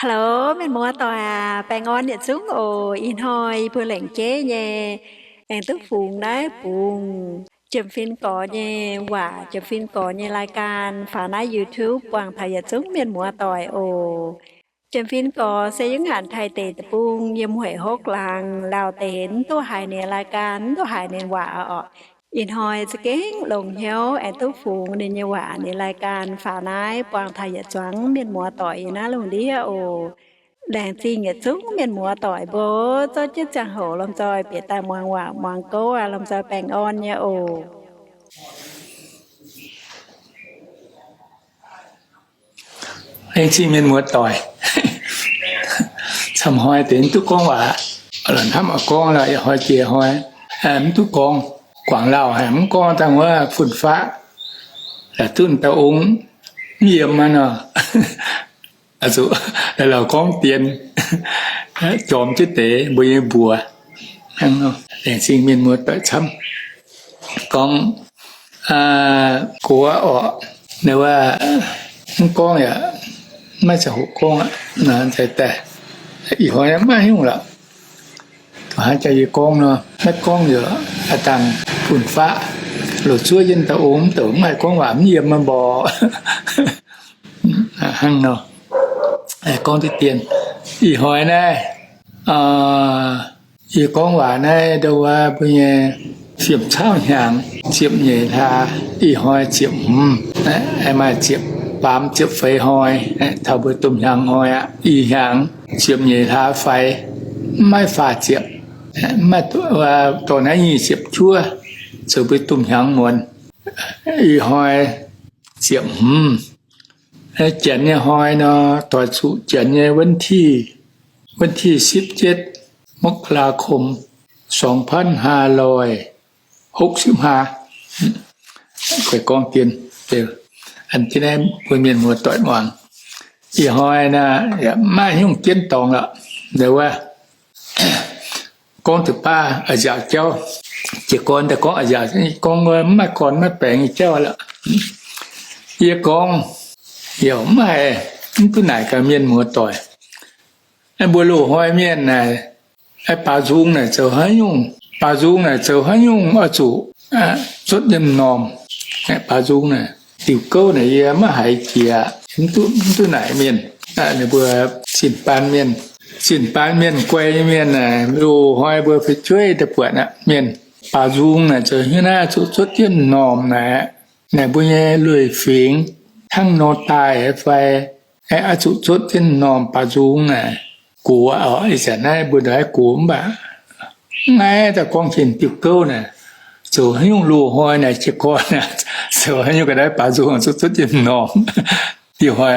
Hello, mienh muoz-doic aac, baengh orn yietc zungv oc. Ih hnoi yie mbuo lengc jeiv nyei aengx duqv fungx naaiv bungx Jiem Fin Gorx nyei waac, Jiem Fin Gorx nyei รายการ faaux naaiv YouTube buangh taux yietc zungv mienh muoz-doic oc. Jiem Fin Gorx se yiem naaiv Taiv deic-bung yiem Hueic Hopv laangz, lauh deix mv duqv haiz ninh รายการ, mv duqv haiz ninh waac oc. Ih hnoi za'gengh longx hnyouv aengx duqv fungx ninh nyei waac, ninh รายการ faaux naaiv buangh taux yietc zuangx mienh muoz-doic yiem naaiv lungh ndiev oc. Laengz zingh yietc zungv mienh muoz-doic mbuo zorqv jienv ziangh hoc lomh nzoih bieqc daaih muangx waac muangx gouv aac, lomh nzoih baengh orn nyei oc. Laengz zingh mienh muoz-doic. Camv hnoi deix mv duqv gorngv waac, hnamv oix gorngv lorqc, hnoi jiex hnoi mv duqv gorngv. Guangc lauh haic mv gorngv dangh wuov fun-faqv, la'duqv dauh ong mv yiem aqv nor. La'laauh gorngv dien, jorm jienv deix mbuo nyei mbuox. Laengz zingh mienh muoz-doic camv. Gorngv gox orqc, wuov, mv gorngv yaac maiv ziangh hoc gorngv aqv. Ih hnoi maiv hiuv lorqc. Hnangv jaax yie gorngv nor, maiv gorngv yaac a'dangh fun-faqv loz zuov jienv dauh ong mv douc mv haih gorngv waac mv yiem mborqc. Hnangv nor, gorngv diqv dien. Ih hnoi naaiv, yie gorngv waac naaiv ndau wuov mbuo nyei fiem cauv hnyangx ziepc nyeic hlaax, ih hnoi ziepc hmz, maaih ziepc faam ziepc feix hnoi, taux mbuo domh hnyangx hnoi aqv. Ih hnyangx ziepc nyeic hlaax faix, mv maaih faah ziepc, mv maaih dorh naaiv nyic ziepc juov, zoux mbuo domh hnyangx muonz. Ih hnoi ziepc hmz. Janx nyei hnoi nor, doix zuqc janx nyei วันที่ สิบเจ็ด มกราคม สองพันห้าร้อยหกสิบห้า. Gorngv dien, an jienv naaiv bun mienh muoz-doic muangx. Ih hnoi naaiv maiv hiuv jienv dorngx lorqc. Wuov, gorngv deix baav a'nziaauc jauv. Jiez gorn daaih gorngv a'nziaauc, gorngv mv maaih gorn maiv baengx nyei jauv lorqc. Yie gorngv, yaac mv haih, mv duqv naaic gaax mienh muoz-doic. Mbuo loz-hnoi mienh naaic, baaux nzung naaic zoux haaix nyungc, baaux nzung naaic zoux haaix nyungc oix zuqc cuotv yiem m'normh. Baaux nzung naaic, diuc gouv naaic yie maiv haiz jiex, mv duqv naaic mienh. Ninh mbuo zinh baan mienh, zinh baan mienh guai nyei mienh naaic, loz-hnoi mbuo fu'jueiv daaih buatc aqv, mienh baaux nzung naaic zoux haaix nyungc naaic zuqc cuotv jienv m'normh naaic. Naaic mbuo nyei lueic fingx hnangv nor daaih fai, oix zuqc cuotv jienv m'normh baaux nzung naaic. Gox oc, ih zanc naaiv mbuo ndongc haaix gox mv baac mv haih daaih gorngv jiex diuc gouv naaic, zoux haaix nyungc loz-hnoi naaic jiez gorn naaic, zoux haaix nyungc ga'naaiv baaux nzung zuqc cuotv jienv m'normh. Diuh hnoi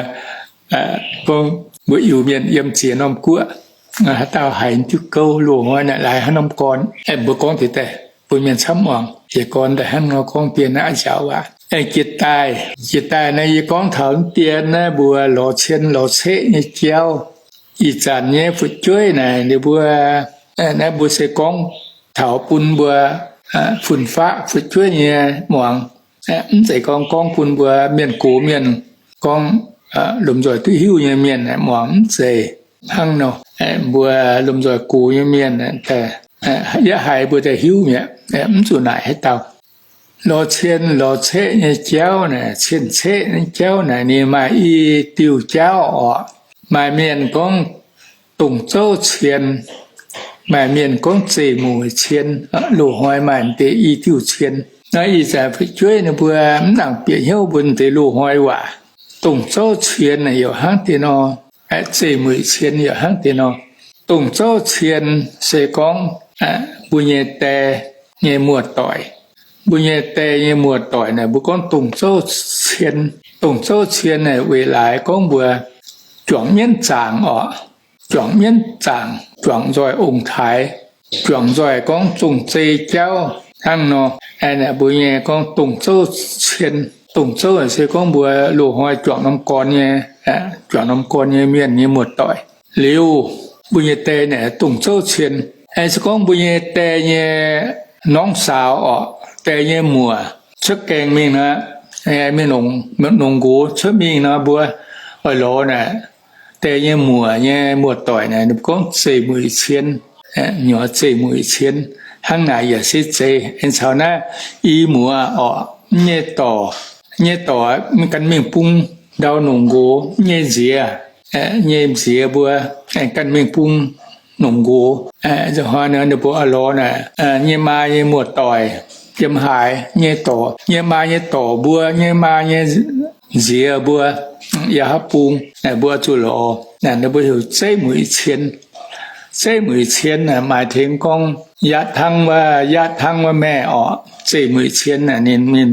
gorngv mbuo Iu-Mienh yiem ziex norm guoqv, haaix dauh haiz diuc gouv loz-hnoi naaic laaix haaix norm gorn. Mbuo gorngv deix daaih bun mienh camv muangx. Jiez gorn daaih hnangv nor gorngv dien naaiv nziaauc waac. Jiex daaih, jiex daaih naaiv yie gorngv taux dien naaiv mbuo lorz cien lorz ceqv nyei jauv. Ih zanc nyei fu'jueiv naaic ninh mbuo, naaiv mbuo se gorngv taux bun mbuo fun-faqv fu'jueiv nyei muangx. Mv zeiz gorngv gorngv bun mbuo mienh gox mienh gorngv lomh nzoih duqv hiuv nyei mienh muangx mv zeiz hnangv nor. Mbuo lomh nzoih gox nyei mienh, yaac haiz mbuo daaih hiuv mi'aqv, mv zuqc naaic haaix dauh. Lorz cien lorz ceqv nyei jauv naaic, cien-ceqv nyei jauv naaic ninh maaih i diuh jauv oc. Maaih mienh gorngv dongh zouv cien, maaih mienh gorngv zeiv mueic cien, loz-hnoi maaih deix i diuh cien. Naaiv ih zanc fu'jueiv ninh mbuo mv nangc bieqc hnyouv mbuo deix loz-hnoi waac. Dongh zouv cien naaic yaac hnangv deix nor, zeiv mueic cien yaac hnangv deix nor. Dongh zouv cien se gorngv mbuo nyei die nyei muoz-doic. Mbuo nyei die nyei muoz-doic naaic mbuo gorngv dongh zouv cien. Dongh zouv cien naaic weic laaix gorngv mbuo juangc mienv zaangc oc. Juangc mienv zaangc, juangc nzoih ong-taaix, juangc nzoih gorngv zong zei jauv hnangv nor. Naaic mbuo nyei gorngv dongh zouv cien. Dongh zouv se gorngv mbuo loz-hnoi juangc norm gorn nyei, juangc norm gorn nyei mienh nyei muoz-doic. Liuz, mbuo nyei die naaic dongh zouv cien. Se gorngv mbuo nyei die nyei norngv saaux oc, die nyei muoc cuotv gaengh mingh nor, mingh longc nqox cuotv mingh nor, mbuo oix lorz naaic, die nyei muoc nyei muoz-doic naaic, ninh mbuo gorngv zeiv-mueic cien, nyorx zeiv-mueic cien. Hnangv naaic yaac se zeiz. Aengx caux naaiv i muoz orqc, nyei dorc, nyei dorc ganh mingh bung ndau nongc nqox, nyei nziex, nyei nziex mbuo aengx ganh mingh bung nongc nqox. Hnoi nor ninh mbuo oix lorz naaic nyei maa nyei muoz-doic, yiem haaix nyei dorc, nyei maa nyei dorc mbuo, nyei maa nyei nziex mbuo, yaac haaix bung, mbuo zuqc lorz. Ninh mbuo heuc zeiv-mueic cien. Zeiv-mueic cien maaih tengx gorngv yaatv hnangv wuov, yaatv hnangv wuov maeqv orqc. Zeiv-mueic cien ninh, ninh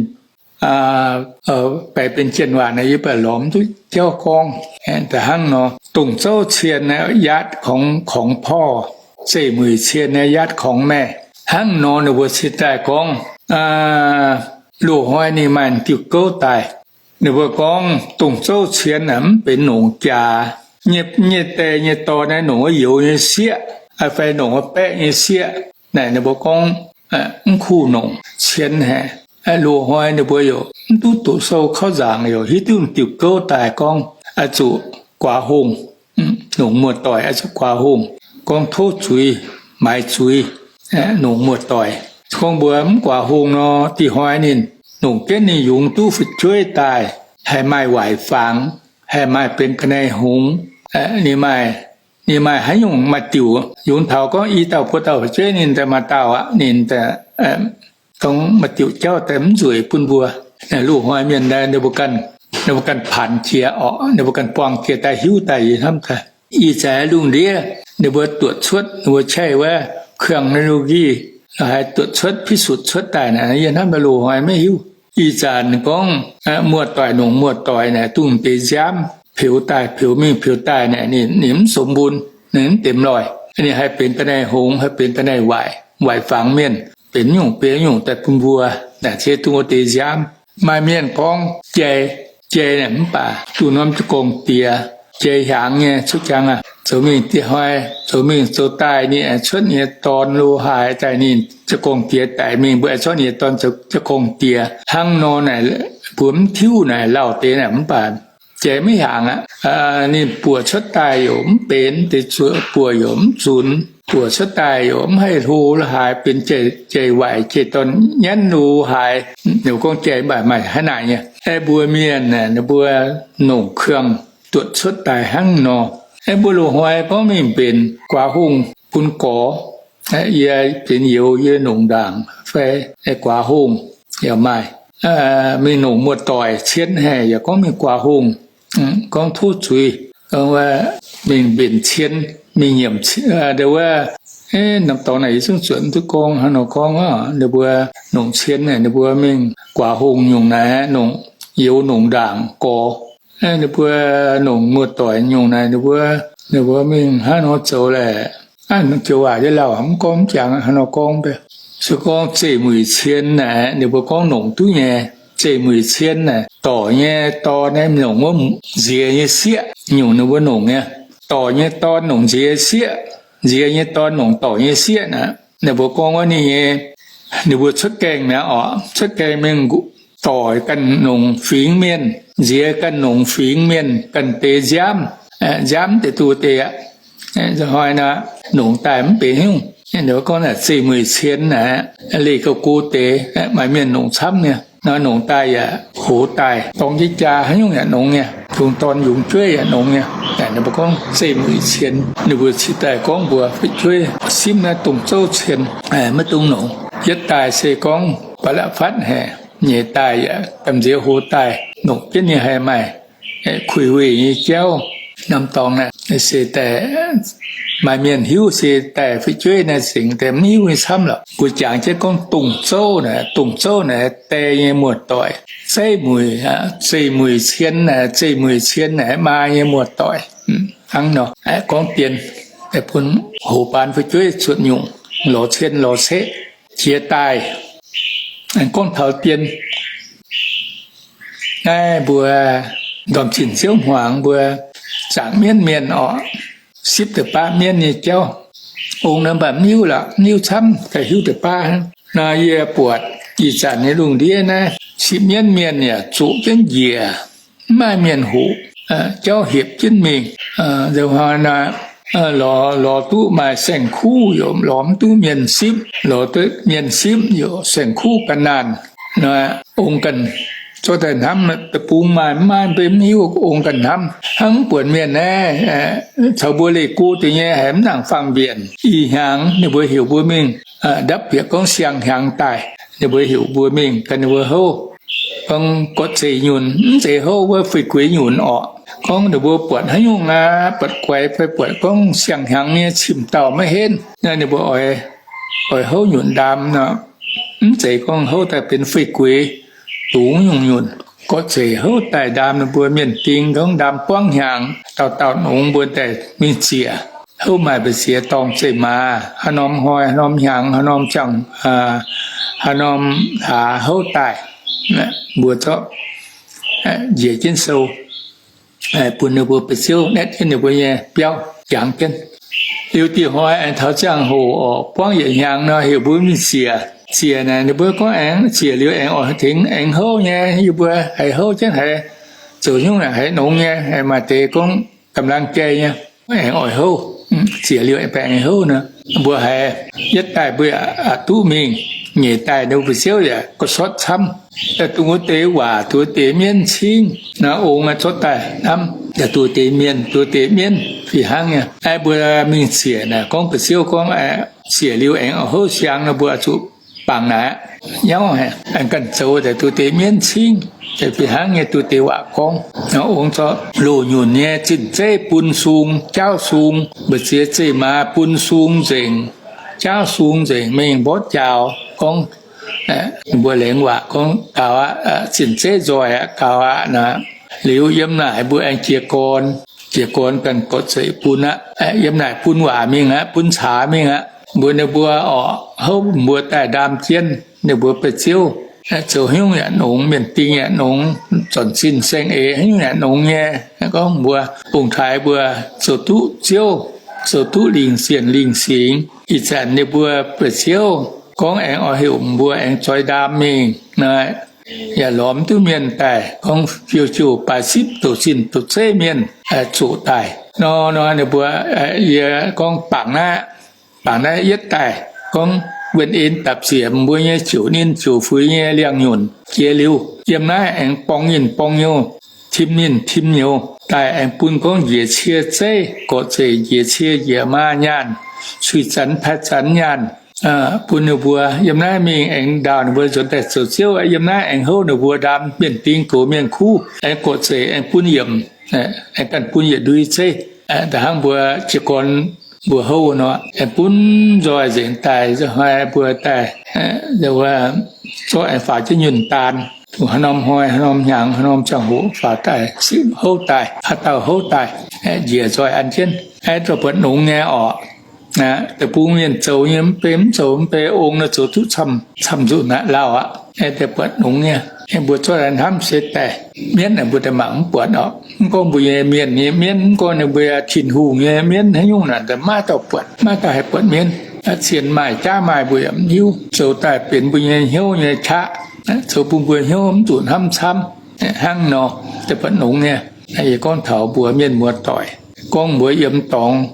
baeqc benx janx waac naaic yie baac lorz mv duqv jauv gorngv. Da'hnangv nor, dongh zouv cien naaiv yaatv ของ ของพ่อ, zeiv-mueic cien naaiv yaatv ของ maeqv. Hnangv nor ninh mbuo cingx daaih gorngv, loz-hnoi ninh maaih diuh gouv daaih. Ninh mbuo gorngv dongh zouv cien naaic mv benx nongc jaax. Nyei die nyei dorn naaiv nongc wuov youz nyei sieqv, fai nongc wuov baeqv nyei sieqv. Naaic ninh mbuo gorngv mv kuh nongc cien haic. Loz-hnoi ninh mbuo yaac mv duqv doqc sou kauv nzaangc, yaac hiuv duqv diuh gouv daaih gorngv oix zuqc guaax hungh. Nongc muoz-doic oix zuqc guaax hungh, gorngv tov zuiz, maaiz zuiz. Nongc muoz-doic gorngv mbuo mv guaax hungh nor, da'hnangv ninh nongc jienv ninh yungz duqv fu'jueiv daaih, haih maaih waaic fangx, haih maaih benx ga'naaiv hngongx. Ninh maaih, ninh maaih haaix nyungc maaih diuc yungz taux gorngv i dauh buo dauh fu'jueiv ninh daaih maaih dauh aqv, ninh daaih gorngv maaih diuc jauv daaih mv nzueic bun mbuo. Loz-hnoi mienh daaih ninh mbuo ganh, ninh mbuo ganh paanx jiex orqc, ninh mbuo ganh buangh jiex daaih hiuv daaih yie hnamv daaih. Ih zanc lungh ndiev ninh mbuo duoqc cuotv, ninh mbuo qaqv wuov เครื่องเทคโนโลยี haaix duoqc cuotv พิสูจน์ cuotv daaih naaic, yie hnamv daaih loz-hnoi maiv hiuv. Ih zanc gorngv muoz-doic nongc muoz-doic naaic, dongh deix nziaamv peux daaih peux mingh peux daaih naaic, ninh mv สมบูรณ์, ninh mv dimc loih. Ninh haih benx ga'naaiv hngongx, haih benx ga'naaiv waaic, waaic fangx mienh, benx nyungc benx nyungc daaih bun mbuo. Naaic se dongh wuov deix nziaamv. Maaih mienh gorngv jai, jai naaic mv baac duqv norm jiu-gorngv diex, jai hiaangx nyei cuotv jangx aqv, zoux mingh diex hnoi, zoux mingh zoux daaih ninh cuotv nyei dorn lo haaix daaih ninh jiu-gorngv diex daic mingh, mbuo cuotv nyei dorn zoux jiu-gorngv diex hnangv nor naaic, mbuo mv tiuv naaic lauh deix naaic mv baac jai maiv hiaangx aqv. Ninh buoqc cuotv daaih yaac mv benx deix, buoqc yaac mv zunx, buoqc cuotv daaih yaac mv haih hlo lo haaix, benx jai waaic jai dorn nyanv lo haaix. Ninh gorngv jai mv baac maaih hnangv naaic nyei. Aeqv, mbuo mienh naaic, ninh mbuo nongc เครื่อง duoqc cuotv daaih hnangv nor. Aeqv, mbuo loz-hnoi gorngv mingh mbenc guaax hungh bun gorx, yie benx youz yie nongc ndaangc fai guaax hungh yaac maaih. Mingh nongc muoz-doic cien haic yaac gorngv mingh guaax hungh, gorngv tov zuiz, mingh mbenc cien, mingh nyiemc, wuov, norm dorngx naaic yie zungv zuotc mv duqv gorngv hnangv nor gorngv. Ninh mbuo nongc cien, ninh mbuo mingh guaax hungh nyungc naaic, nongc youz nongc ndaangc gorx. Ninh mbuo nongc muoz-doic nyungc naaic, ninh mbuo, ninh mbuo mingh hnangv nor zoux laeh. Joux waac yie lauh mv gorngv mv jangx hnangv nor gorngv. Se gorngv zeiv-mueic cien naaic, ninh mbuo gorngv nongc duqv nyei. Zeiv-mueic cien naaic, dorc nyei dorn naaiv nongc wuov nziex nyei sieqv nyungc ninh mbuo nongc nyei. Dorc nyei dorn nongc nziex sieqv, nziex nyei dorn nongc dorc nyei sieqv naaic, ninh mbuo gorngv wuov ninh nyei, ninh mbuo cuotv gaengh mi'aqv orqc, cuotv gaengh mingh, dorc ganh nongc fingx mienh, nziex ganh nongc fingx mienh, ganh deix nziaamv, nziaamv deix duqv deix aqv. Hnoi naaic nongc daaih mv benx hnyouv. Ninh mbuo gorngv naaic zeiv-mueic cien naaic, leih gauh go deix, maaih mienh nongc camv nyei. Nor nongc daaih yaac hoz daaih, dorng jienv jaa haaix nyungc yaac nongx nyei, dongh dorn yungz jueiv yaac nongx nyei. Ninh mbuo gorngv zeiv-mueic cien, ninh mbuo cingx daaih gorngv mbuox fu'jueiv simv naaiv dongh zouv cien, maiv dungx nongc. Yietv daaih se gorngv ba'laqc fatv haic, nyeic daaih yaac gamh nziex hoz daaih nongc jienv nyei haih maaih kuiv-weih nyei jauv. Norm dorngx naaic se daaih maaih mienh hiuv se daaih fu'jueiv naaiv zengc daaih mv hiuv nyei camv lorqc. Mbuo jangx jienv gorngv dongh zouv naaic, dongh zouv naaic die nyei muoz-doic, zeiv-mueic, zeiv-mueic cien naaic, zeiv-mueic cien naaic maa nyei muoz-doic. Hnangv nor gorngv dien, bun hoz baan fu'jueiv cuotv nyungc, lorz cien lorz ceqv jiex daaih. Gorngv taux dien naaiv mbuo ndorm zinh nziouv hmuangx mbuo zaangc mienv mienh orqc, sipv deix baav mienv nyei jauv. Ong naaiv mv baac mv hiuv lorqc, mv hiuv camv, daaih hiuv deix baav hnangv. Nor yie buatc ih zanc nyei lungh ndiev naaiv sipv mienv mienh yaac zuqc jienv njiec, mv maaih mienh hoqc. jauv hiepc jienv mingh. Nzunc hnoi naaiv, lorz, lorz duqv maaih saeng-kuv yaac lorz mv duqv mienh sipv, lorz duqv mienh sipv yaac saeng-kuv ga'naanh. Naaiv ong ganh zorqv daaih hnamv, deic-bung maaih mv maaih mv bei mv hiuv, ong ganh hnamv hnangv mv buonc mienh naaiv, caux mbuo leih go deix nyei haiz mv nangc faang-mbienc. Ih hnyangx ninh mbuo heuc mbuo mingh ndapv bieqc gorngv siang-hnyangx daaih, ninh mbuo heuc mbuo mingh gan ninh mbuo houv. Gorngv gorqv-zeic nyunc, mv zeiz houv wuov fei-gueix nyunc orqc. Gorngv ninh mbuo buatc haaix nyungc aqv, buatc guaix fai buatc gorngv siang-hnyangx nyei cim-dauh maiv henv, naaiv ninh mbuo oix, oix houv nyunc ndaam nor, mv zeiz gorngv houv daaih benx fei-gueix, dungx nyungc nyunc. Gorqv-zeic houv daaih ndaam ninh mbuo mienh ding gorngv ndaam buangv hnyangx, dauh dauh nongx mbuo daaih mingh ziec. Houv maaih mbu'ziex dorngh zeiv-maaz, haaix norm hnoi, haaix norm hnyangx, haaix norm ziangh, haaix norm hlaax houv daaih, mbuo zorqv njiec jienv sou bun ninh mbuo ba'ziouv, naetv jienv ninh mbuo nyei biauv jangx jienv. Liuz dieh hnoi aengx taux ziangh hoc orqc, buangv yietc hnyangx nor heuc mbuo mingh ziec. Ziec naaic ninh mbuo gorngv aengx ziec liuz aengx oix tengx aengx houv nyei, yie mbuo haiz houv jienv haiz zoux nyungc naaic haiz nongx nyei. Maaih deix gorngv gamh laangh jai nyei, aengx oix houv. Ziec liuz aengx baengh aengx houv nor, mbuo haiz yietv daaih mbuo yaac duqv mingh, nyeic daaih ninh mbuo ba'ziouv yaac ga'sortv camv. Daaih dongh wuov deix waac, dongh wuov deix mienv cingv naaiv, ong zorqv daaih hnamv, yaac dongh deix mienh, dongh deix mienv fih hnangv nyei. Aeqv, mbuo mingh ziec naaic gorngv ba'ziouv gorngv ziec liuz aengx oix houv siang nor, mbuo oix zuqc bangc naaic aqv. Nyauv aengx ganh zoux daaih dongh deix mienv cingv, fih hnangv nyei dongh deix waac gorngv. Ong zorqv loz-nyunc nyei zinh zeiv bun sung, jaauv sung, mbu'ziex zeiv-maaz bun sung nzengc, jaauv sung nzengc mingh mborqv jaaux gorngv, mbuo laengz waac gorngv gaux aqv, zinh zeiv nzoih aqv, gaux aqv naaic. Liuz yiem naaic mbuo aengx jiez gorn, jiez gorn ganh gorqv-zeic bun aqv. Yiem naaic bun waac mingh aqv, bun caax mingh aqv. Mbuox ninh mbuo orqc, houv mbuo daaih ndaam jienv ninh mbuo ba'ziouv, zoux haaix nyungc yaac nongx, mienh ding yaac nongx, zornc zinh saeng-eix haaix nyungc yaac nongx nyei. Gorngv mbuo ong-taaix mbuo zoux duqv ziouv, zoux duqv lingh zienh lingh singx. Ih zanc ninh mbuo ba'ziouv gorngv aengx oix heuc mbuo aengx zoix ndaam mingh naaic, yaac lorz mv duqv mienh daaih gorngv fiou jouh baaix sipv douc zinh douc zeiv mienh zoqc daaih nor. Nor ninh mbuo, yie gorngv bangc naaiv, bangc naaiv yietv daaih gorngv wuonh en dapc ziec mbuo nyei ziouc ninh ziouc fuix nyei liangh nyunc jiex liuz, yiem naaiv aengx borngz ninh borngz nyouz, tim ninh tim nyouz daaih, aengx bun gorngv njiec cie zeiv, gorqv-zeic njiec cie njiec maa nyaanh, cuix zanx paix zanx nyaanh, bun ninh mbuo yiem naaiv mingh aengx ndaauh ninh mbuo nzuonx daaih zoux ziouv. Yiem naaiv aengx houv ninh mbuo ndaam mienh ding goux mienh kuv, aengx gorqv-zeic aengx bun yiemc, aengx ganh bun yietc ndui zeiv, da'hnangv mbuo jiez gorn mbuo houv nor, aengx bun nzoih nzengc daaih, nzunc hnoi mbuo daaih zorqv aengx faaux jienv nyunh daan, haaix norm hnoi, haaix norm hnyangx, haaix norm ziangh hoc faaux daaih, houv daaih, haaix dauh houv daaih, njiec nzoih an jienv, aengx dorh buatc nongx nyei orqc. Deic-bung mienh zoux nyei mv bei, mv zoux mv bei, ong nor zoux duqv camv-nzunc aqv, lauh aqv. Aengx daaih buatc nongx nyei, mbuo zorqv daaih hnamv se daaih mienv naaic mbuo daaih mangc mv buatc orqc. Mv gorngv mbuo nyei mienh nyei mienv, mv gorngv ninh mbuo Tin-Hungh nyei mienv haaix nyungc naaic, maiv dauh buatc, maiv dauh haih buatc mienv. Cien maaih jaav maaih mbuo yaac mv hiuv, zoux daaih benx mbuo nyei hnyouv nyei qaqv, zoux bun mbuo hnyouv mv zuqc hnamv camv hnangv nor. Daaih buatc nongx nyei, yie gorngv taux mbuox mienh muoz-doic, gorngv mbuox yiem dorngx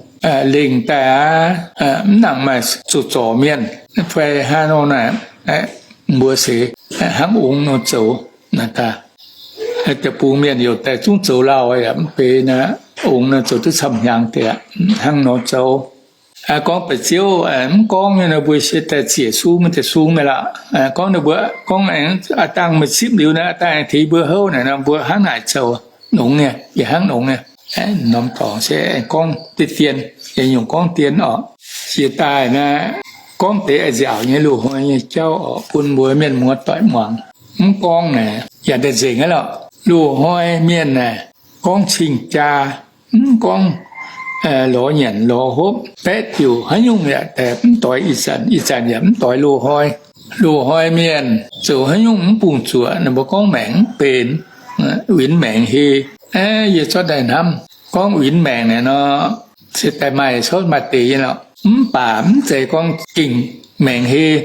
lengh daaih aqv, mv nangc maaih zoux zorc mienh fai hnangv nor naaic, mbuox seix hnangv ong nor zoux. Deic-bung mienh youc daaih zungv zoux lauh yaac mv bei naaic, ong nor zoux duqv camv hnyangx deix aqv, hnangv nor zoux. Gorngv ba'ziouv mv gorngv nyei nor, mbuo se daaih ziec sung daaih sung mi'aqv. Gorngv ninh mbuo gorngv aengx a'dangh meih zipv liuz naaic, a'dangh aengx tengx mbuo houv naaic nor, mbuo hnangv naaic zoux nongx nyei, yie hnangv nongx nyei. Norm dorngx se aengx gorngv deix dien, yaac nyungc gorngv dien orqc. Jiex daaih naaic, gorngv deix a'nziaauc nyei loz-hnoi nyei jauv orqc, bun mbuo mienh muoz-doic muangx. Mv gorngv naaic yaac daaih nzengc aqv lorqc. Loz-hnoi mienh naaic, gorngv cing-jaa, mv gorngv lorz nyanc lorz hopv, baeqv diuc haaix nyungc yaac daaih mv doix ih zanc, ih zanc yaac mv doix loz-hnoi. Loz-hnoi mienh zoux haaix nyungc mv bungx zuoqc, ninh mbuo gorngv maengc mv benx, winx maengc heh. Yie zorqv daaih hnamv gorngv winx maengc naaic nor, se daaih maaih corc maaih deix nyei lorqc. Mv baac mv zeiz gorngv gengh maengc heh,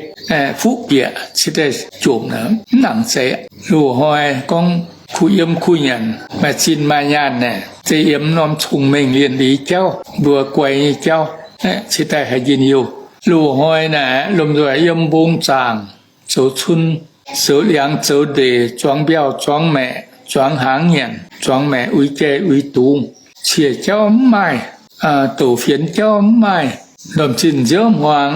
fuqv bieqc se daaih jomc, mv nangc zeiz. Loz-hnoi gorngv kuh yiem kuh nyanc, maaih zinh maaih nyaanh naaic, se yiem norm cong-mengh lienh liz jauv, mbuo guai nyei jauv, cingx daaih haih njien-youh. Loz-hnoi naaic lomh nzoih yiem mbong zaangc, zoux cun, zoux liangx, zoux ndeic, zuangx mbiauh, zuangx maeqc, zuangx hnaangx nyanc, zuangx maeqc uix jai uix dungz, cie jauv mv maaih, douc fienx jauv mv maaih, ndorm-zinh nziouv hmuangx,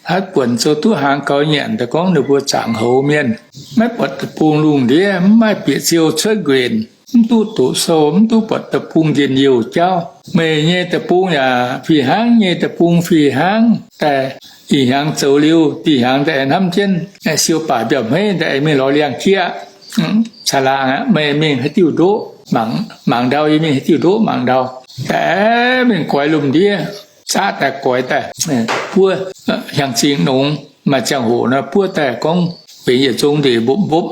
haiz buonc zoux duqv hnaangx gaux nyanc. Daaih gorngv ninh mbuo zaangc houx mienh, maiv buatc deic-bung lungh ndiev, mv maaih bieqc ziou cuotv nquenc, mv duqv doqc sou, mv duqv buatc deic-bung njien-youh jauv. Meih nyei deic-bung yaac fih hnangv, nyei deic-bung fih hnangv. Daaih ih hnyangx zoux liuz, dih hnyangx daaih hnamv jienv siou baac mbiauh hmeiv daaih mingh lorz liangx-jieqv, caangh laangh aqv. Meih mingh haaix diuh ndoqv, mangc ndau, yie mingh haaix diuh ndoqv mangc ndau. Daaih mingh goix lungh ndiev, zaqv daaih goix daaih, buov hnyangx-zingh nongx. Maaih ziangh hoc nor buov daaih gorngv benx yietc zong ndeic mbopv mbopv,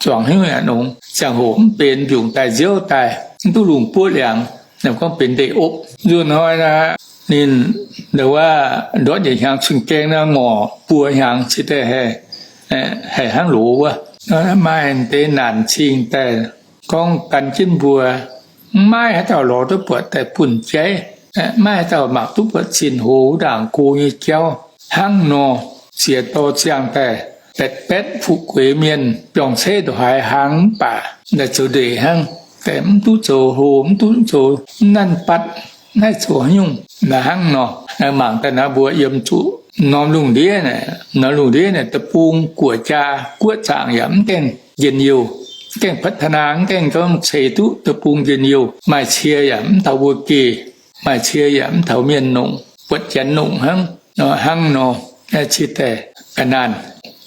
zuangx hnyouv yaac nongx. Ziangh hoc mv benx, mbiungc daaih nziouv daaih, mv duqv lungh buov liangx, gorngv benx ndeic opv. Nzunh hnoi naaic, ninh ndongc wuov ndortv yietc hnyangx cun-gaeng naaiv ngorc buo hnyangx cingx daaih haih hnangv loz wuov. Maaih deix naanc cing daaih gorngv gan jienv mbuo, mv maaih haaix dauh lorz duqv buatc daaih bunh jaiv, mv maaih haaix dauh mangc duqv buatc zinh hoz wuov ndaangc go nyei jauv. Hnangv nor, ziex dorh ziangh daaih baetv baetv fu'jueiv mienh biorngh ceiv ndongc haaix hlang mv baac, daaih zoux ndeic hnangv, daaih mv duqv zoux hlo, mv duqv zoux, mv nanv batv, mv haih zoux haaix nyungc. Naaiv hnangv nor, mangc daaih naaiv mbuo yiem zuqc norm lungh ndiev naaic, norm lungh ndiev naaic deic-bung guoqv jaa guoqv zaangc yaac mv gaengh njien-youh, mv gaengh พัฒนา, mv gaengh gorngv ceix duqv deic-bung njien-youh. Maaih cie yaac mv taux mbuo geh, maaih cie yaac mv taux mienh nongc, buatc janx nongc hnangv. Hnangv nor, cingx daaih ga'naanh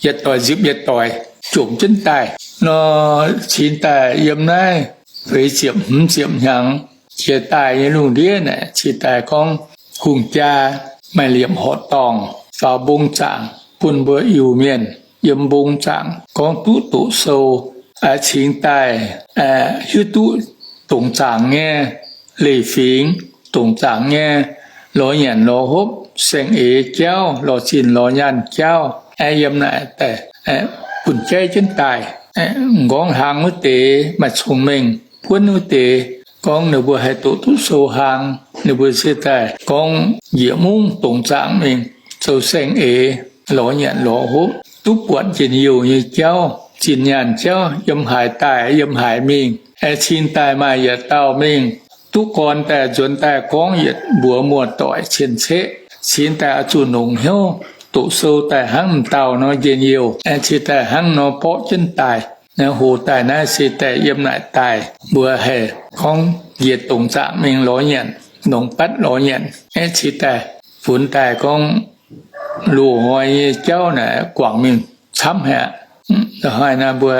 yietc doic nzipc yietc doic jomc jienv daaih nor, cingx daaih yiem naaiv feix ziepc hmz ziepc hnyangx jiex daaih nyei lungh ndiev naaic, cingx daaih gorngv hungh jaa maaih liepc horqc dorngh faaux mbong zaangc bun mbuo Iu-Mienh yiem mbong zaangc gorngv duqv doqc sou, cingx daaih hiuv duqv dongc zaangc nyei leiz-fingx, dongc zaangc nyei lorz nyanc lorz hopv, saeng-eix jauv, lorz zinh lorz nyaanh jauv, yiem naaic daaih bunh jaiv jienv daaih. M'nqorngv hlang wuov deix maaih cong-mengh buonv wuov deix, gorngv ninh mbuo haih doqc duqv sou hlang, ninh mbuo se daaih gorngv njiec mungv dongc zaangc mingh zoux saeng-eix, lorz nyanc lorz hopv, duqv buatc njien-youh nyei jauv, zinh nyaanh jauv, yiem haaix daaih yiem haaix mingh, cingx daaih maaih yietc dauh mingh duqv gorn daaih nzuonx daaih gorngv yietc mbuox muoz-doic cien-ceqv, cingx daaih oix zuqc nongc hnyouv doqc sou daaih hnangv m'dauh nor njien-youh, cingx daaih hnangv nor borqv jienv daaih. Naaiv hoz daaih naaiv se daaih yiem naaic daaih mbuo haih gorngv njiec dongc zaangc mingh lorz nyanc, nongc batv lorz nyanc, cingx daaih funx daaih gorngv loz-hnoi nyei jauv naaic guangc mingh camv haic. Loz-hnoi naaiv mbuo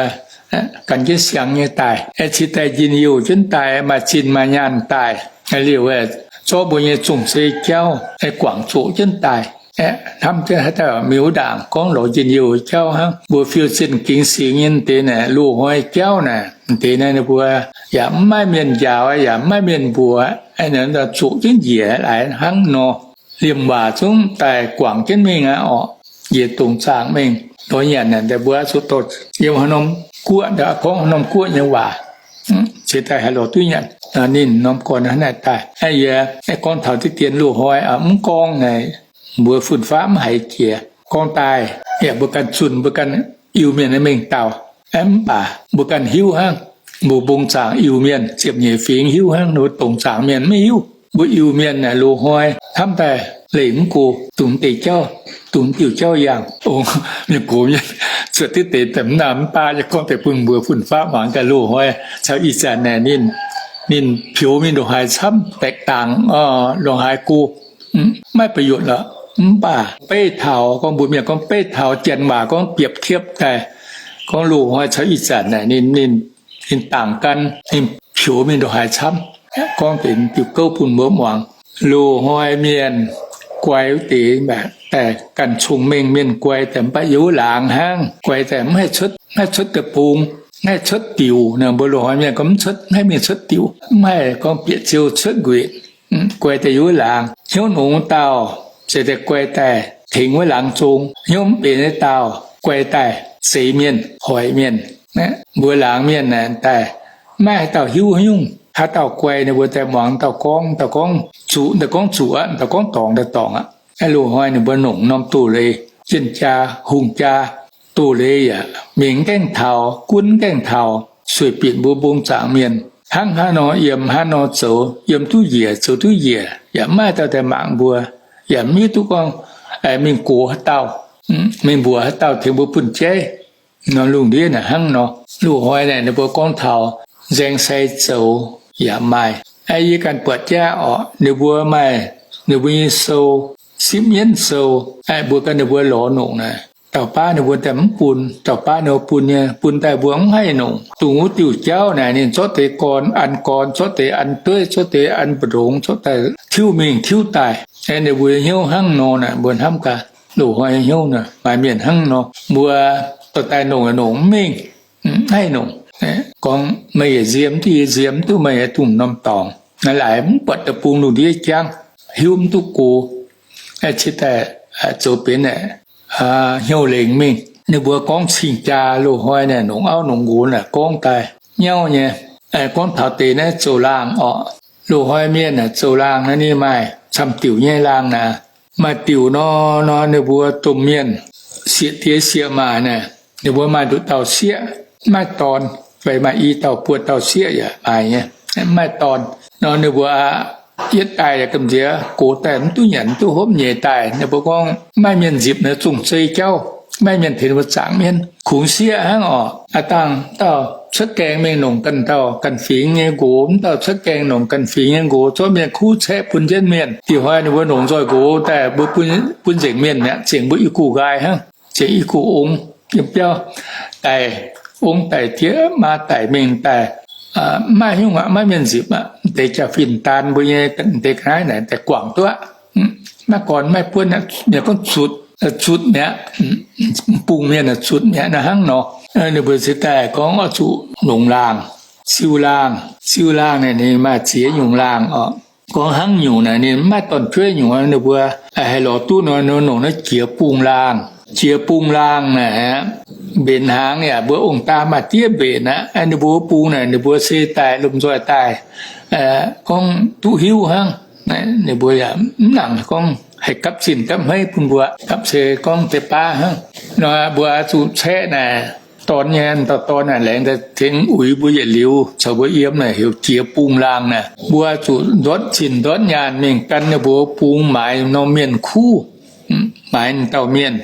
gan jienv siang nyei daaih, cingx daaih njien-youh jienv daaih, maaih zinh maaih nyaanh daaih, liuz zorqv mbuo nyei zong-zei jauv guangc zoqc jienv daaih. Hnamv jienv haaix dauh mingh wuov ndaangc gorngv lorz njien-youh jauv hnangv. Mbuo fiou zinh gingx singx nyei deix naaic, loz-hnoi jauv naaic, deix naaiv ninh mbuo yaac mv maaih mienh njaaux, yaac mv maaih mienh mbuox, zoqc jienv njiec laaix hnangv nor. Liemh waac zungv daaih guangc jienv mingh aqv orqc. Njiec dongc zaangc mingh lorz nyanc naaic, mbuo zuqc dorh yiem haaix norm guoqv, gorngv haaix norm guoqv nyei waac, cingx daaih haih lorz duqv nyanc. Ninh norm gorn hnangv naaic daaih. Yie gorngv taux diqv dien loz-hnoi mv gorngv naaic, mbuo fun-faqv mv haiz jiex. Gorngv daaih yaac mbuo ganh zunh, mbuo ganh Iu-Mienh mengh dauh, mv baac mbuo ganh hiuv hnangv. Mbuo mbong zaangc Iu-Mienh ziepc nyeic fingx hiuv hnangv, mbuo dongc zaangc mienh maiv hiuv. Mbuo Iu-Mienh naaic loz-hnoi hnamv daaih leih mv go, dungx deix jauv, dungx diuh jauv yangh. Ong, mienh gox mienh zuotc diqv deix daaih mv nangh mv baac yie gorngv deix bun mbuo fun-faqv muangx daaih loz-hnoi caux ih zanc naaic ninh, ninh pioux mingh ndongc haaix camv, daeqc dangc ndongc haaix go, maiv ประโยชน์ lorqc. Mv baac beiv taux, gorngv mbuo mienh gorngv beiv taux, janx waac gorngv biepc tiepv daaih, gorngv loz-hnoi caux ih zanc naaic ninh, ninh, ninh dangc gan, ninh pioux mingh ndongc haaix camv. Gorngv deix diuh gouv bun mbuo muangx. Loz-hnoi mienh guai wuov deix daaih ganh cong-mengh mienh guai daaih mv baac yiem wuov laangz hnangv. Guai daaih mv haih cuotv, mv haih cuotv deic-bung, mv haih cuotv diuc. Mbuo loz-hnoi mienh gorngv mv cuotv, mv haih mingh cuotv diuc, mv haih gorngv bieqc ziou cuotv nquenc. Guai daaih yiem wuov laangz. Hnyouv nongx dauh se daaih guai daaih tengx wuov laangz zong. Hnyouv mv benx nyei dauh guai daaih zeix mienh, hoic mienh. Mbuo laangz mienh naaic daaih Maiv haaix dauh hiuv haaix nyungc. Haaix dauh guai ninh mbuo daaih muangx dauh gorngv, dauh gorngv zuqc, dauh gorngv zuqc aqv, dauh gorngv dorngc, dauh dorngc aqv. Loz-hnoi ninh mbuo nongc norm doz-leiz, jien-jaa, hungh jaa, doz-leiz yaac mingh gaengh taux, gunv gaengh taux, sueih bieqc mbuo mbong zaangc mienh, hnangv haaix nor yiem hnangv nor zoux, yiem duqv njiec zoux duqv njiec, yaac maiv maaih dauh daaih mangc mbuo, yaac mv hiuv duqv gorngv mingh gox haaix dauh, mingh mbuoqc haaix dauh tengx mbuo bun jeiv. Nor lungh ndiev naaic hnangv nor. Loz-hnoi naaic ninh mbuo gorngv taux nzaeng sai zoux yaac maaih. Yie ganh buatc jaav orqc, ninh mbuo maaih ninh mbuo nyei sou, sipv mienv sou, mbuo ganh ninh mbuo lorz nongc naaic, dauh baav ninh mbuo daaih mv bun, dauh baav ninh mbuo bun nyei, bun daaih mbuo mv haih nongc. Dongh wuov diuh jauv naaic ninh zorqv deix gorn an gorn, zorqv deix an dueiv, zorqv deix an mbu'ndongx, zorqv daaih tiuv mingh tiuv daaih. Ninh mbuo hnyouv hnangv nor naaic, mbuo hnamv gaax, loz-hnoi hnyouv naaic maaih mienh hnangv nor, mbuo dorh daaih nongc nongc mv mingh, mv haih nongc. Gorngv meih yietc nziem duqv, yie nziem duqv, meih yietc dungx norm dorngx, laaix mv buatc deic-bung lungh ndiev jangv, hiuv mv duqv gox, cingx daaih zoux benx aeqv, hnyouv lengx mingh. Ninh mbuo gorngv cing-jaa loz-hnoi naaic, nongc auv nongc nqox naaic gorngv daaih nyauv nyei. Gorngv taux deix naaiv zoux laangh orqc, loz-hnoi mienh naaic zoux laangh naaiv ninh maaih camv diuc nyei laangh naaic. Maaih diuc nor, nor ninh mbuo domh mienh sieqv diex sieqv maac naaic, ninh mbuo maaih nduqc dauh sieqv, maiv dorn, fai maaih i dauh buo dauh sieqv yaac maaih nyei, maiv dorn. Nor ninh mbuo aqv, yietv daaih yaac gamh nziex gox daaih mv duqv nyanc mv duqv hopv nyeic daaih. Ninh mbuo gorngv maiv mienh nzipc naaic zongh zei jauv, maiv mienh tengx ninh mbuo zaangc mienv. Kungx sieqv hnangv orqc, aav dangh dauh cuotv gaengh mingh nongc ganh dauh ganh fingx nyei nqox, mv dauh cuotv gaengh nongc ganh fingx nyei nqox, zorqv mienh kuv caeqv bun jienv mienh. Diuh hnoi ninh mbuo nongc nzoih nqox daaih mbuo bun nzengc mienh mi'aqv, zengc mbuo i guh nqaai hnangv, zengc i guh ong yiem biauv daic, ong daic diev maa daic mingh daaih. Maiv hnyouv aqv, maiv mienh nzipc aqv. Deix jaa-fin daan mbuo nyei deix ga'naaiv naaic daaih guangc duqv aqv. Maiv gorn maiv buonv aqv, mienh gorngv zutc, zutc mi'aqv, bungx mienh zutc mi'aqv naaiv hnangv nor. Ninh mbuo cingx daaih gorngv oix zuqc longc laangh, siou laangh. Siou laangh naaic ninh maaih ziex nyungc laangh orqc. Gorngv hnangv nyungc naaic ninh maiv dorn-jueiv nyungc, ninh mbuo haih lorz duqv nor, nongc naaiv jiex bungx laangh. Jiex bungx laangh naaic, mbenc hnaangx yaac mbuo ong-daa maaih diev mbenc aqv. Ninh mbuo bungx naaic ninh mbuo se daaih lomh nzoih daaih gorngv duqv hiuv hnangv. Ninh mbuo yaac mv nangc gorngv haih gapv zinh gapv hmeiv bun mbuo, gapv se gorngv deix baav hnangv. Nor mbuo zuqc caeqv naaic, dorn nyei dauh dorn naaic laengz daaih tengx uix mbuo yietc liuz caux mbuo yiem naaic heuc jiex bungx laangh naaic. Mbuo zuqc ndortv zinh ndortv nyaanh mingh gan ninh mbuo bungx maaiz norm mienh kuv, maaiz dauh mienh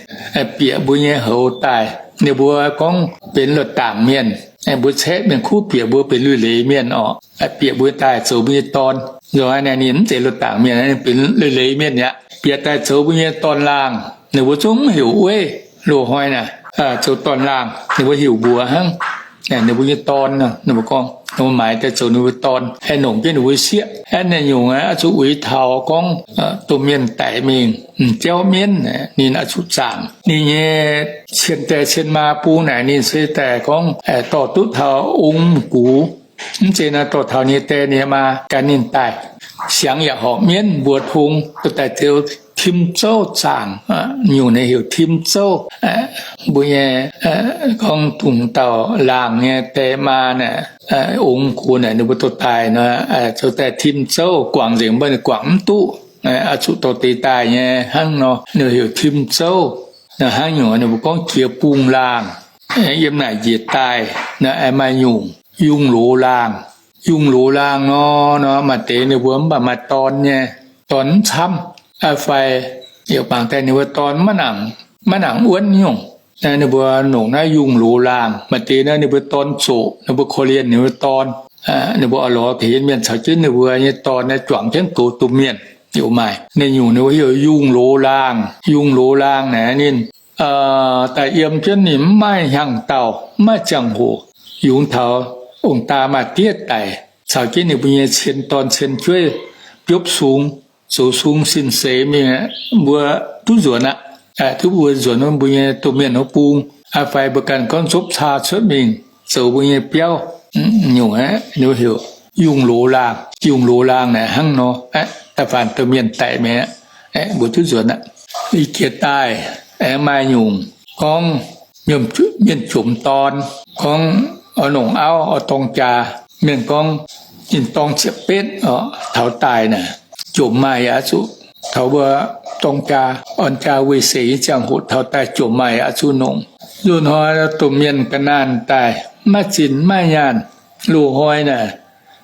bieqc mbuo nyei houx daaih. Ninh mbuo gorngv benx luoqc daangc mienh, mbuo caeqv mienh kuv bieqc mbuo benx lui-leiz mienh orqc, bieqc mbuo daaih zoux mbuo nyei dorn. Nzunc naaiv ninh mv zeiz luoqc daangc mienh, ninh benx lui-leiz mienh aqv. Bieqc daaih zoux mbuo nyei dorn-laangh, ninh mbuo zungv mv heuc weiv. Loz-hnoi naaic zoux dorn-laangh ninh mbuo heuc mbuox hnangv. Ninh mbuo nyei dorn, ninh mbuo gorngv ninh mbuo maaiz daaih zoux ninh mbuo dorn, haih nongc jienv ninh mbuo sieqv. Aeqv, naaiv nyungc oix zuqc uix taux gorngv domh mienh daic mingh m'jauv mienv, ninh oix zuqc zaangc. Ninh nyei cien die cien maa bung naaic ninh se daaih gorngv dorh duqv taux ong gux. Mv zeiz naaiv dorh taux ninh die ninh maa gan ninh daaih. Siangx yaac horpc mienv mbuox tong, dorh daaih zoux tim zouv zaangc. Nyungc naaiv heuc tim zouv. Mbuo nyei gorngv dongh dauh laangh nyei die maa naaic, ong gux naaic ninh mbuo dorh daaih nor, zoux daaih tim zouv guangc nzengc, mv baac ninh guangc mv duqv. Oix zuqc dorh deix daaih nyei hnangv nor, ninh heuc tim zouv. Naaiv hnangv nyungc ninh mbuo gorngv jiex bungx laangh. Yiem naaic njiec daaih naaiv maaih nyungc yungh loz laangh. Yungh loz laangh nor, nor maaih deix ninh mbuo mv baac maaih dorn nyei, dorn mv camv, fai yaac mangc daaih ninh mbuo dorn maiv nangc, maiv nangc wuonv nyungc. Ninh mbuo longc naaiv yungh loz laangh. Maaih deix naaiv ninh mbuo dorn zoqc, ninh mbuo korv-lienh ninh mbuo dorn. Ninh mbuo oix lorz tengx mienh caux jienv ninh mbuo nyei dorn naaiv juangc jienv goux domh mienh. Yaac maaih ninh nyungc ninh mbuo heuc yungh loz laangh. Yungh loz laangh naaiv ninh daaih yiem jienv ninh mv maaih hnyangx-daauh, mv maaih ziangh hoc. Yungz taux ong-daa maaih diev daic, caux jienv ninh mbuo nyei cien dorn cien jueiv biopv sung, zoux sung sin seix mingh, mbuo duqv nzuonx aqv. Duqv mbuo nzuonx mbuo nyei domh mienh wuov bung, fai mbuo ganh gorngv nzopv caa cuotv mingh zoux mbuo nyei biauv. Nyungc aeqv, ninh heuc yungh loz laangh. Yungh loz laangh naaic hnangv nor, da'faanh domh mienh daic mi'aqv, mbuo duqv nzuonx aqv. Ih jiex daaih aengx maaih nyungc gorngv mienh jomc dorn, gorngv oix longc auv oix dorng jaax, Mienh gorngv ninh dorng ziepc betv oc, taux daaih naaic, jomc maaih yaac zuqc, taux mbuo dorng jaa, orn jaa weih seix nyei ziangh hoc taux daaih jomc maaih yaac zuqc nongc. Loz-hnoi domh mienh ga'naanh daaih, maiv zinh maiv nyaanh. Loz-hnoi naaic,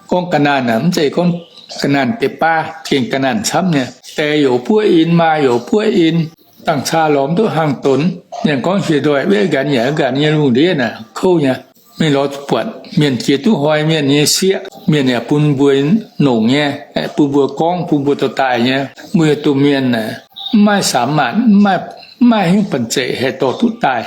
gorngv ga'naanh aeqv, mv zeiz gorngv ga'naanh deix baav, gengh ga'naanh camv nyei. Deix youc buov in, maa youc buov in, dangh caa lorz mv duqv hnangv donx. Mienh gorngv hieh ndoih wetv nqanx yaac nqanx nyei lungh ndiev naaic kouv nyei. Mingh lorz buatc mienh jiex duqv hnoi mienh nyei sieqv, mienh yaac bun mbuo nongc nyei, bun mbuo gorngv, bun mbuo dorh daaih nyei. Mbuo domh mienh aeqv, mv maaih samx maanc, mv maaih hingv banh zeic haih dorh duqv daaih.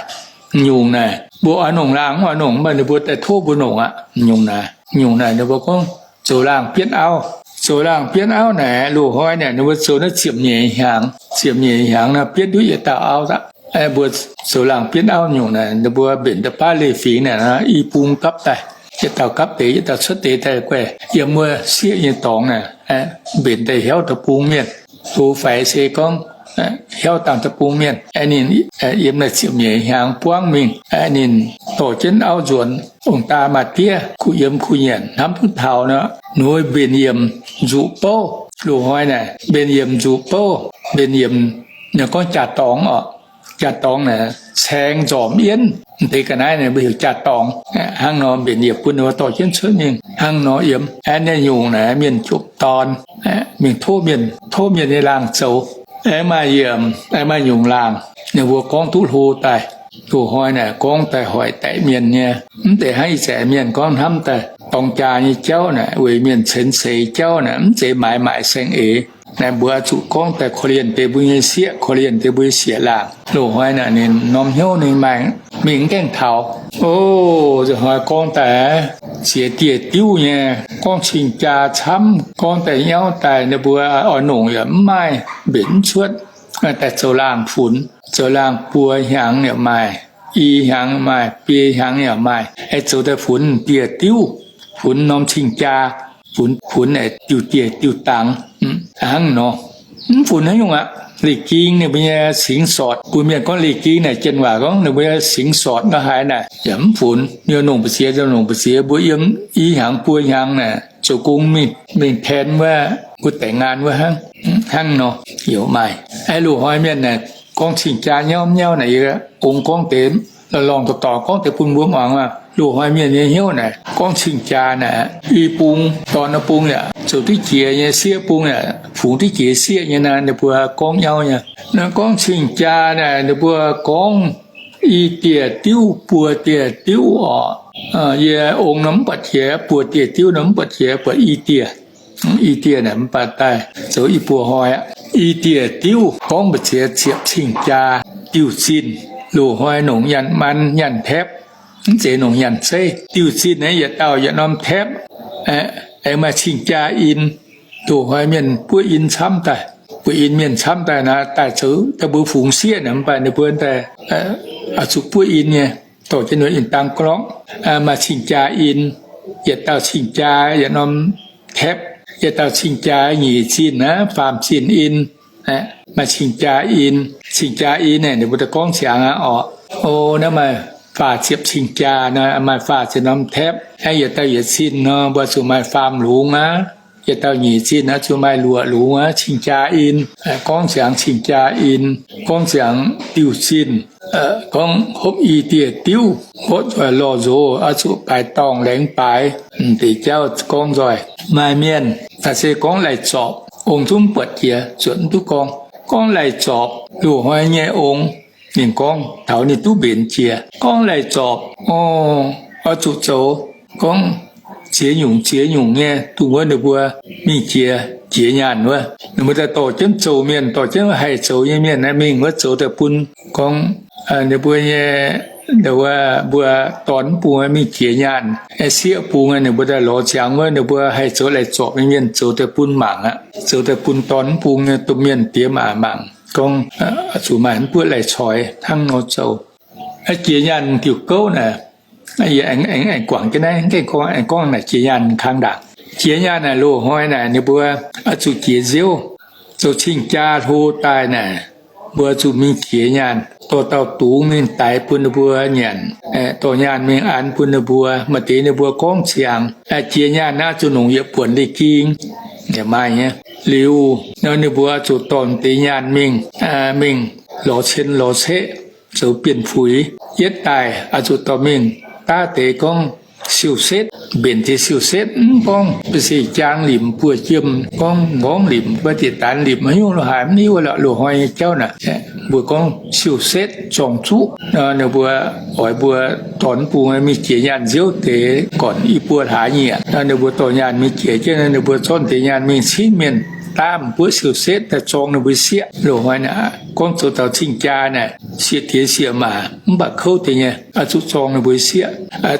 Nyungc naaic mbuo oix nongc laangh, oix nongc, mv baac ninh mbuo daaih tov mbuo nongc aqv. Nyungc naaic, nyungc naaic ninh mbuo gorngv zoux laangh bietv auv. Zoux laangh bietv auv naaic, loz-hnoi naaic ninh mbuo zoux naaiv ziepc nyeic hnyangx, ziepc nyeic hnyangx naaic bietv duqv yietc dauh auv aqv. Mbuo zoux laangh bietv auv nyungc naaic, ninh mbuo mbenc da'baav leiz-fingx naaic, i bung gapv daaih, yietc dauh gapv deix, yietc dauh cuotv deix daaih guaih yiem wuov sieqv nyei dorngx naaic, mbenc daaih heuv deic-bung mienh. Tov faix se gorngv heuv dangh deic-bung mienh, ninh yiem naaiv ziepc nyeic hnyangx buangv mingh, ninh dorh jienv auv nzuonx, ong-daa maa-diev kuh yiem kuh nyanc hnamv duqv taux nor, ninh mbenc yiemc nzuqc bouv. Loz-hnoi naaic mbenc yiemc nzuqc bouv, mbenc yiemc, ninh gorngv jaa-dorngx oc. Jaa-dorngx naaic caeng nzormc yienv deix ga'naaiv, ninh mbuo heuc jaa-dorngx. Hnangv nor mbenc yiemc bun ninh mbuo dorh jienv cuotv mingh. Hnangv nor yiem naaiv nyungc naaic mienh jomc dorn, mingh tov mienh, tov mienh nyei laangh zoux. Aengx maaih yiemc, aengx maaih nyungc laangh, ninh mbuo gorngv duqv hlo daaih. Loz-hnoi naaic gorngv daaih hoic daic mienh nyei. Mv deix hnangv ih zanc mienh gorngv hnamv daaih dorng jaa nyei jauv naaic, weic mienh ceix seix jauv naaic, mv zeiz maaiz maaic saeng-eix. Naaic mbuo zuqc gorngv daaih korv-lienh deix mbuo nyei sieqv, korv-lienh deix mbuo nyei sieqv-laangc. Loz-hnoi naaic ninh norm hnyouv ninh maaih mingh mv gaengh taux. O, nzunc hnoi gorngv daaih ziex dieh diuv nyei, gorngv cing-jaa camv, gorngv daaih nyauv daaih ninh mbuo oix nongc yaac mv maaih, mbenc mv cuotv. Daaih zoux laangh funx, zoux laangh buo hnyangx yaac maaih, i hnyangx maaih, biei hnyangx yaac maaih. Aengx zoux daaih funx dieh diuv, funx norm cing-jaa, funx, funx aengx diuh dieh diuh dangx. Hnangv nor, mv funx haaix nyungc aqv. Leiz-ging ninh mbuo nyei singx sortc, mbuo mienh gorngv leiz-ging naaic, janx waac gorngv ninh mbuo nyei singx sortc nor haaix naaic yaac mv funx. Mienh nongc mbu'ziex, nongc mbu'ziex, mbuo yiem i hnyangx buo hnyangx naaic zoux gong mingh, mingh แทน wuov mbuo แต่งงาน wuov hnangv. Hnangv nor, youc maaih. Aengx loz-hnoi mienh naaic gorngv cing-jaa nyauv mv nyauv naaic, yie ong gorngv deix, lorngh dorngx gorngv deix bun mbuo muangx aqv. Loz-hnoi mienh nyei hnyouv naaic gorngv cing-jaa naaic, i bung dorn bung yaac zoux duqv jiex nyei, sieqv bung yaac fungx duqv jiex sieqv nyei naaic, ninh mbuo gorngv nyauv nyei. Naaiv gorngv cing-jaa naaic ninh mbuo gorngv i dieh diuv buo dieh diuv oc. Yie ong nor mv buatc jiex, buo dieh diuv nor mv buatc jiex, buatc i dieh. I dieh naaic mv baac daaih zoux i buo hnoi aqv. I dieh diuv gorngv mbu'ziex ziepc cing-jaa diuh zinh. Loz-hnoi nongc nyaanh maan nyaanh taepv, mv zeiz nongc nyaanh zeiv. Diuh zinh naaiv yietc dauh yietc norm taepv, aengx maaih cing-jaa in. Loz-hnoi mienh buov in camv daaih, buov in mienh camv daaih naaic, daaih zoux daaih mbuo fungx sieqv naaic mv baac ninh mbuo daaih oix zuqc buov in nyei, dorh jienv ninh in dang glorqv. Maaih cing-jaa in, yietc dauh cing-jaa yietc norm taepv, yietc dauh cing-jaa nyic zinh aqv, faam zinh in. Maaih cing-jaa in, cing-jaa in naaic ninh mbuo daaih gorngv ziangx aqv oc. O, naaiv maaih faah ziepc cing-jaa nor, maaih faah ziepc norm taepv. Aengx yietc dauh yietc zinh nor, mbuo zuqc maaih faam lungz aqv. Yietc dauh nyic zinh aqv, zuqc maaih luoqc lungz aqv, cing-jaa in. Gorngv ziangx cing-jaa in, gorngv ziangx diuh zinh, gorngv hopv i dieh diuv, hopv lorh nzox oix zuqc baaix dorngh laengz baaix, m'deix jauv gorngv nzoih. Maaih mienh daaih se gorngv laih zorpc, ong zungv buatc jiex, zuotc mv duqv gorngv. Gorngv laih zorpc, loz-hnoi nyei ong, ninh gorngv taux ninh duqv mbenc jiex. Gorngv laih zorpc, o, oix zuqc zoux, gorngv ziex nyungc ziex nyungc nyei, dongh wuov ninh mbuo mingh jiex, jiex nyaanh wuov, ninh mbuo daaih dorh jienv zoux mienh, dorh jienv haih zoux nyei mienh mingh wuov zoux daaih bun, gorngv ninh mbuo nyei, wuov mbuo dorn mv bung mingh jiex nyaanh, sieqv bung ninh mbuo daaih lorz ziangx wuov, ninh mbuo haih zoux laih zorpc nyei mienh zoux daaih bun mangc aqv, zoux daaih bun dorn mv bung nyei domh mienh diex maac mangc, gorngv zuqc maaih mv buoqv laih coix hnangv nor zoux. Jiex nyaanh diuc gouv naaic, aengx guangc jienv naaiv, aengx gorngv naaic jiex nyaanh kang ndaangc. Jiex nyaanh naaic loz-hnoi naaic ninh mbuo oix zuqc jiex nziouv, zoux cing-jaa hlo daaih naaic, mbuo zuqc mingh jiex nyaanh. dorh dauh dungz mingh daix bun ninh mbuo nyanc, dorh nyaanh mingh an bun ninh mbuo. Maaih deix ninh mbuo gorngv ziangx, jiex nyaanh naaiv zuqc longc yietc buonc leiz-ging, yaac maaih nyei. Liuz nor ninh mbuo zuqc dorh deix nyaanh mingh, mingh lorz cien lorz ceqv zoux bienh fuix. Yietv daaih oix zuqc dorh mingh daav deix gorngv siou-setv, mbenc deix siou-setv, mv gorngv ba'seic jaang limc buoz jiem, gorngv nqorngv limc, ba'diec daanx limc, haaix nyungc lo haaix mv hiuv lorqc. Loz-hnoi nyei jauv naaic, mbuo gorngv siou-setv zorng zuqv. Ninh mbuo oix mbuo dorn bung mingh jiex nyaanh nziouv deix gornc i buo hlaax nyieqc. Ninh mbuo dorh nyaanh mingh jiex jienv, ninh mbuo zorqv deix nyaanh mingh cingv mienh daav m'buoqv siou-setv daaih zorng ninh mbuo sieqv. Loz-hnoi naaic gorngv zoux taux cing-jaa naaic, sieqv diex sieqv maac mv baac kouv deix nyei, oix zuqc zorng ninh mbuo sieqv.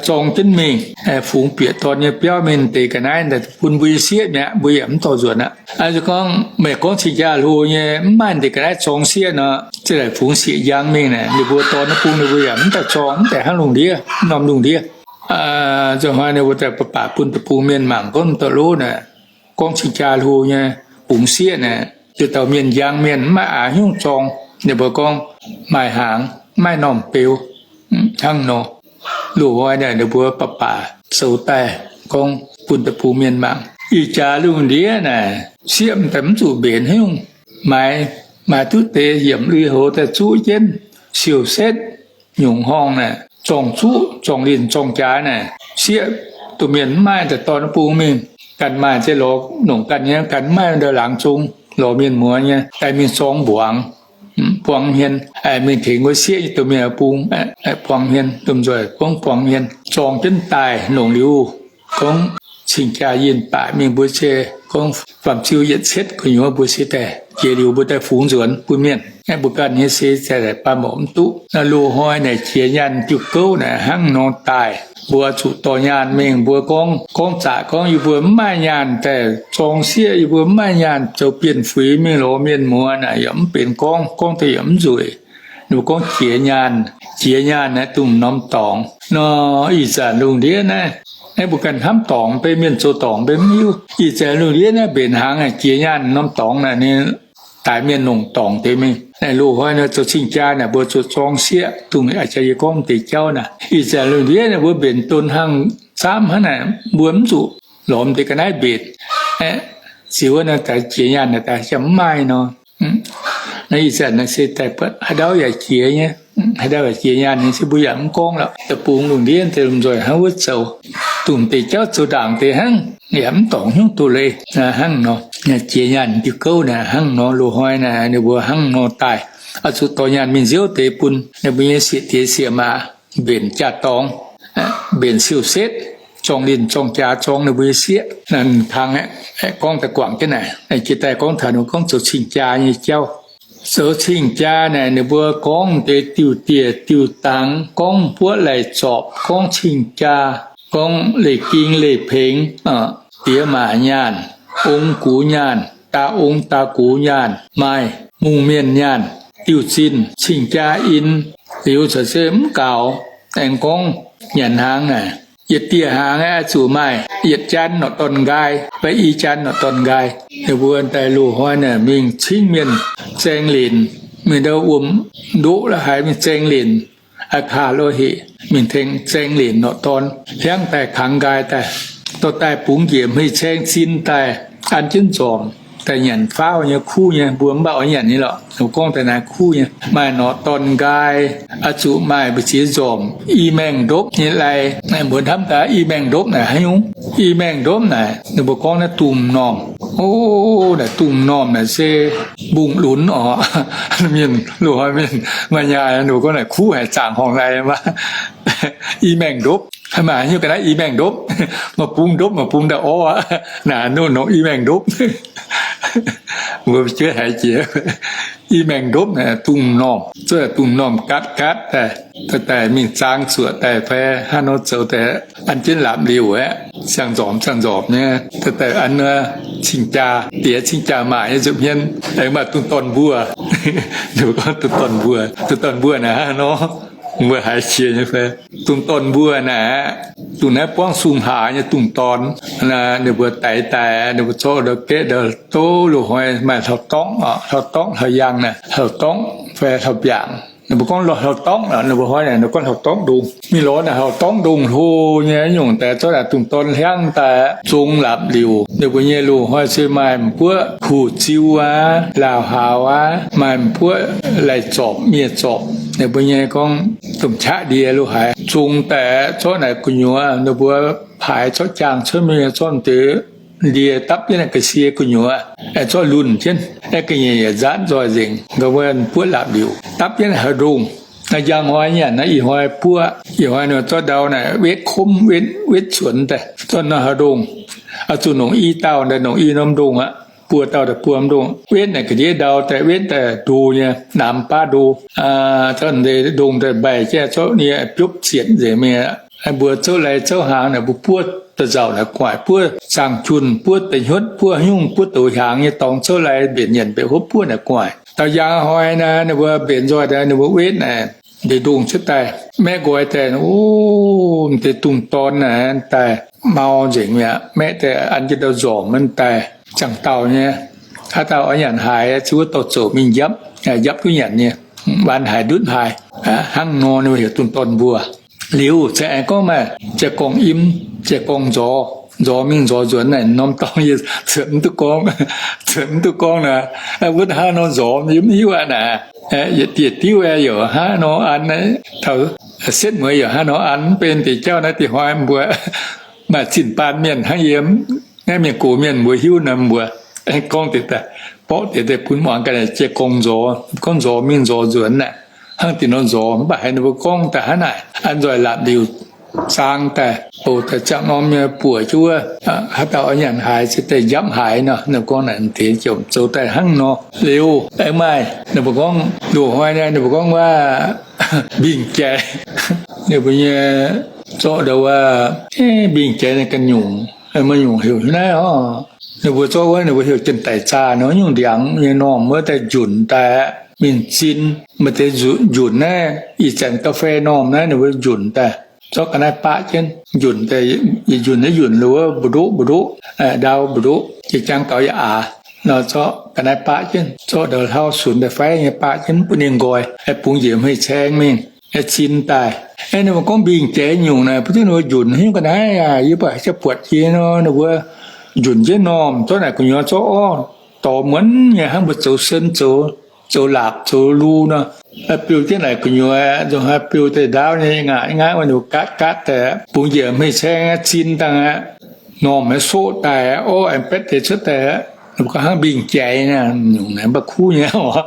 Zorng jienv mingh, fungx bieqc dorn nyei biauv mingh deix ga'naaiv bun mbuo sieqv mi'aqv, mbuo yaac mv dorh nzuonx aqv. Gorngv meih gorngv cing-jaa hlo nyei, mv maaih deix ga'naaiv zorng sieqv nor, za'gengh fungx sieqv njang mingh naaic, ninh mbuo dorn bung ninh mbuo yaac mv daaih zorng, mv daaih hnangv lungh ndiev, mv norm lungh ndiev. Zoux hnoi ninh mbuo daaih baac bun deic-bung mienh mangc gorngv dauh lov naaic, gorngv cing-jaa hlo nyei, bungx sieqv naaic, yietc dauh mienh njang mienh mv maaih aax nyungc zorng. Ninh mbuo gorngv maaih hnaangx, mv maaih norm beu, hnangv nor. Loz-hnoi naaic ninh mbuo baac baac zoux daaih gorngv bun deic-bung mienh mangc. Ih jaax lungh ndiev naaic sieqv m'daaih mv zuqc mbenc haaix nyungc. Maaiz, maaiz duqv deix yiemc lui-houx daaih zuqv jienv siou-setv nyungc horngh naaic, zorng zuqv, zorng linh, zorng jaax naaic, sieqv domh mienh mv maaih daaih dorn bung mingh. Ganh maaih se lorz longc ganh nyei, ganh mv maaih ndau laangz zong lorz mienh muoz nyei, daaih mingh zorng mbuangz, buang hmien, mingh tengx wuov sieqv nyei domh mienh bung, buang hmien, domh nzoih gorngv buang hmien, zorng jienv daaih longc liuz, gorngv cing-jaa yinh baac mingh mbuo se gorngv faam-ziu yietc cietv gu'nyuoz mbuo se daaih jiex liuz mbuo daaih fungx nzuonx bun mienh. Mbuo ganh nyei se daaih baamh mouc mv duqv. Naaiv loz-hnoi naaic jiex nyaanh diuh gouv naaic hnangv nor daaih. Mbuo zuqc dorh nyaanh mingh, mbuo gorngv, gorngv zaqc gorngv yie mbuo mv maaih nyaanh daaih zorng sieqv, yie mbuo mv maaih nyaanh zoux bienh fuix mingh lorz mienh muoz naaic yaac mv benx gorngv, gorngv daaih yaac mv nzueic. Ninh mbuo gorngv jiex nyaanh, jiex nyaanh naaiv dongh norm dorngx nor. Ih zanc lungh ndiev naaiv, naaiv mbuo ganh hnamv dorngx mbe, mienh zoux dorngx mbe mv hiuv. Ih zanc lungh ndiev naaiv mbenc hnaangx jiex nyaanh norm dorngx naaic, ninh daix mienh longc dorngx deix mingh. Naaiv loz-hnoi naaiv zoux cing-jaa naaic mbuo zuqc zorng sieqv, dongh a'jang yie gorngv deix jauv naaic. Ih zanc lungh ndiev naaiv mbuo mbenc don hnangv camv hnangv naaic, mbuo mv zuqc lorz deix ga'naaiv mbenc. Ziux wuov naaiv daaih jiex nyaanh naaic daaih jaa mv maaih nor. Naaiv ih zanc naaiv se daaih buatc haaix ndau yaac jiex nyei, haaix ndau yaac jiex nyaanh nyei, se mbuo yaac mv gorngv lorqc. Deic-bung lungh ndiev deix lomh nzoih hnangv wuov zoux, dongh deix jauv zoux ndaangc deix hnangv, yaac mv dorngc hnyouv doz-leiz hnangv nor. Jiex nyaanh diuh gouv naaic hnangv nor, loz-hnoi naaic ninh mbuo hnangv nor daaih. Oix zuqc dorh nyaanh mingh nziouv deix bun ninh mbuo nyei sieqv diex sieqv maa, mbenc jaa-dorngx, mbenc siou-setv, zorng linh zorng jaax, zorng ninh mbuo nyei sieqv. Naaiv kang aeqv, gorngv daaih guangc jienv naaic, jiex daaih gorngv taux ninh gorngv zoux cing-jaa nyei jauv. Zoux cing-jaa naaic ninh mbuo gorngv deix diuh dieh diuh dangx, gorngv buoqv lai-zorpc, gorngv cing-jaa, gorngv leiz-ging leiz-pengx, diex maac nyaanh, ong gux nyaanh, daa ong daa gux nyaanh, maaih mungh mienh nyaanh, diuh zinh, cing-jaa in, liuz caux se mv gaux. Aengx gorngv nyanc hnaangx naaic, yietc dieh hnaangx aeqv, zuqc maaih yietc jaan norqc dorn nqaai fai i jaan norqc dorn nqaai. Ninh mbuo daaih loz-hnoi naaic mingh cingv mienh zaeng lenc, mingh ndau wuom ndoqv la'haaix mingh zaeng lenc, aa, kaax lo heqc mingh tengx zaeng lenc norqc dorn, hiaangv daaih kangx nqaai daaih, dorh daaih bungx njiec hmei caeng zin daaih, an jienv nzormc daaih nyanc faauv nyei kuv nyei. Mbuo mv baac oix nyanc nyei lorqc, ninh gorngv daaih naaiv kuv nyei. Maaih norqc dorn nqaai, oix zuqc maaih mbu'ziex nzormc i maengh ndopv nyei lai. Mbuo hnamv daaih i maengh ndopv naaic haaix nyungc? I maengh ndopv naaic ninh mbuo gorngv naaiv dungz m'normh. O, naaic dungz m'normh naaic se mbungh lunx oc. Mienh loz-hnoi mienh maaih nyaai ninh mbuo gorngv naaic kuv haic zaangc horngh lai maah. I maengh ndopv, maaih haaix nyungc ga'naaiv i maengh ndopv? Maaih bungx ndopv, maaih bungx daaih orv aqv. Naaic nongx i maengh ndopv. Mbuo jueiv haiz jiex. I maengh ndopv naaic dungz m'normh, zuov dungz m'normh gatv gatv daaih, daaih mingh zaang zuoqc daaih fai hnangv nor zoux daaih an jienv laapc liuc aeqv, ziangh nzormc ziangh nzormc nyei, daaih an cing-jaa, diex cing-jaa maac nyei nza'hmien, aengx maaih dungz dorn mbuo. Ninh mbuo gorngv dungz dorn mbuo, dungz dorn mbuo naaic hnangv nor, mbuo haiz jiex nyei fai? Dungz dorn mbuo naaic, dongh naaiv buangv sung hlaax nyei dungz dorn. Ninh mbuo daix daaih, ninh mbuo zorqv ndau geqv ndau, doqv loz-hnoi maaih hlauv-dorngv, hlauv-dorngv hlauv-yaangh naaic, hlauv-dorngv fai hlauv-mbiaangc. Ninh mbuo gorngv hlauv-dorngv, ninh mbuo hnoi naaic ninh gorngv hlauv-dorngv ndongh. Mingh lorz naaic hlauv-dorngv ndongh hlo nyei nyungc daaih, zorqv naaic dungz dorn hliangv daaih zong laapc liuc. Ninh mbuo nyei loz-hnoi se maaih m'buoqv kuv-ziu aqv, lauh haux aqv, maaih m'buoqv lai-zorpc, miev-zorpc. Ninh mbuo nyei gorngv domh qaqv ndie lo haaix zong daaih, zorqv naaic gu'nyuoz ninh mbuo paaix zorqv jaang cuotv mingh, zorqv deix ndie dapv jienv naaic ga'sie gu'nyuoz, zorqv lunh jienv, aeqv, ga'nyiec yietc nzaatv nzoih nzengc, ga'wuonv buoqv laapc liuc, dapv jienv naaic haaix ndongh. Njang hnoi nyanc naaiv, ih hnoi buoqv, ih hnoi nor zorqv ndau naaic wetv komv, wetv cuonx daaih, zorqv nor haaix ndongh. Oix zuqc nongc i dauh daaih, nongc i norm ndongh aqv, buo dauh daaih buo norm ndongh, wetv naaic ga'ndiev ndau daaih, wetv daaih ndo nyei, namx baav ndo, zorqv ndongh daaih mbaih jienv, zorqv nyei biopv zietc nzengc mingh. Mbuo zouv lai zouv hnaangx naaic, mbuo buov da'nzauc naaic gu'nguaaic, buov zaangh junh, buov da'hnyutv, buov haaix nyungc, buov douz hiaangx nyei dorngx zouv lai mbenc nyanc mbenc hopv buov naaic gu'nguaaic. Dauh njang hnoi naaic, ninh mbuo mbenc nzoih daaih, ninh mbuo wetv naaic, deix ndongh cuotv daaih, maeqv nqoi daaih, o, deix dungz dorn naaic daaih mau nzengc mi'aqv. Maeqv daaih an jienv ndau nzormc daaih, ziangh dauh nyei. Haaix dauh oix nyanc haaix, ziouc wuov dorh zouc mingh njapv, njapv duqv nyanc nyei, waan haaix ndutv haaix. Hnangv nor ninh mbuo heuc dungz dorn mbuo. Liuz se aengx gorngv maaih jai-gorngv im, jai-gorngv nzorx, nzorx mingh nzorx nzuonx naaic, norm dorngx yie cuotv mv duqv gorngv, cuotv mv duqv gorngv naaic. Wuov hnangv nor nzorx yie mv hiuv aqv naaic. Yietc diuh diuv aeqv, yaac hnangv nor an, taux setv mueiz yaac hnangv nor an, mv benx deix jauv naaiv deix hnoi mbuo maaih zinh baan mienh hnangv yie, naaiv mienh gox mienh mbuo hiuv naaic mbuo gorngv deix daaih, borqv deix daaih bun muangx ga'naaiv jai-gorngv nzorx, gorngv nzorx mingh nzorx nzuonx naaic, hnangv deix nor nzorx. Mv baac haiz ninh mbuo gorngv daaih hnangv naaic, an nzoih laapc liuc zaang daaih, oc, daaih ziangh norm nyei buoc jienv wuov, haaix dauh oix nyanc haaix se daaih njapv haaix nor, ninh gorngv naaic deix jomc zoux daaih hnangv nor. Liuz aengx maaih ninh mbuo gorngv loz-hnoi naaic, ninh mbuo gorngv wuov mbingh jaaix, ninh mbuo nyei zorqv ndau wuov mbingh jaaix naaiv ganh nyungc, maaih nyungc heuc naaiv oc. Ninh mbuo zorqv wuov ninh mbuo heuc janx-daic zaah nor, nyungc ndiangx nyei normh wuov daaih njunc daaih mingh zin. Maaih deix njunc naaiv ih zanc ga'fei normh naaiv ninh mbuo njunc daaih, zorqv ga'naaiv baqv jienv njunc daaih, yietc njunc yietc njunc lo wuov mbu'ndoqv mbu'ndoqv, ndau mbu'ndoqv, jiex jangv gaux yaac aax nor, zorqv ga'naaiv baqv jienv, zorqv ndau hlauv sunx daaih faiv nyei baqv jienv, mv bun ninh nqoi, bungx njiec hmei caeng mingh, zin daaih. Ninh mbuo gorngv mbingh jaaix nyungc naaic, bun jienv ninh mbuo njunc haaix nyungc ga'naaiv aac, yie mbuo haiz jauv buatc jiex nor, ninh mbuo njunc jienv normh, zorqv naaic gu'nyuoz zorqv orv dorh muonz nyei hnangv mbuo zoux sen zoux, zoux laapc zoux lu nor, biu jienv naaic gu'nyuoz, nzunc haaix biu daaih ndaauv nyei ngaatc ngaatv wuov, ninh mbuo gaatv gaatv daaih, bungx njiec hmei caeng zin dangh aqv, normh maiv soqv daaih, orv aengx baetv deix cuotv daaih, ninh mbuo gorngv hnangv mbingh jaaix naaic, nyungc naaic mv baac kuv nyei oc.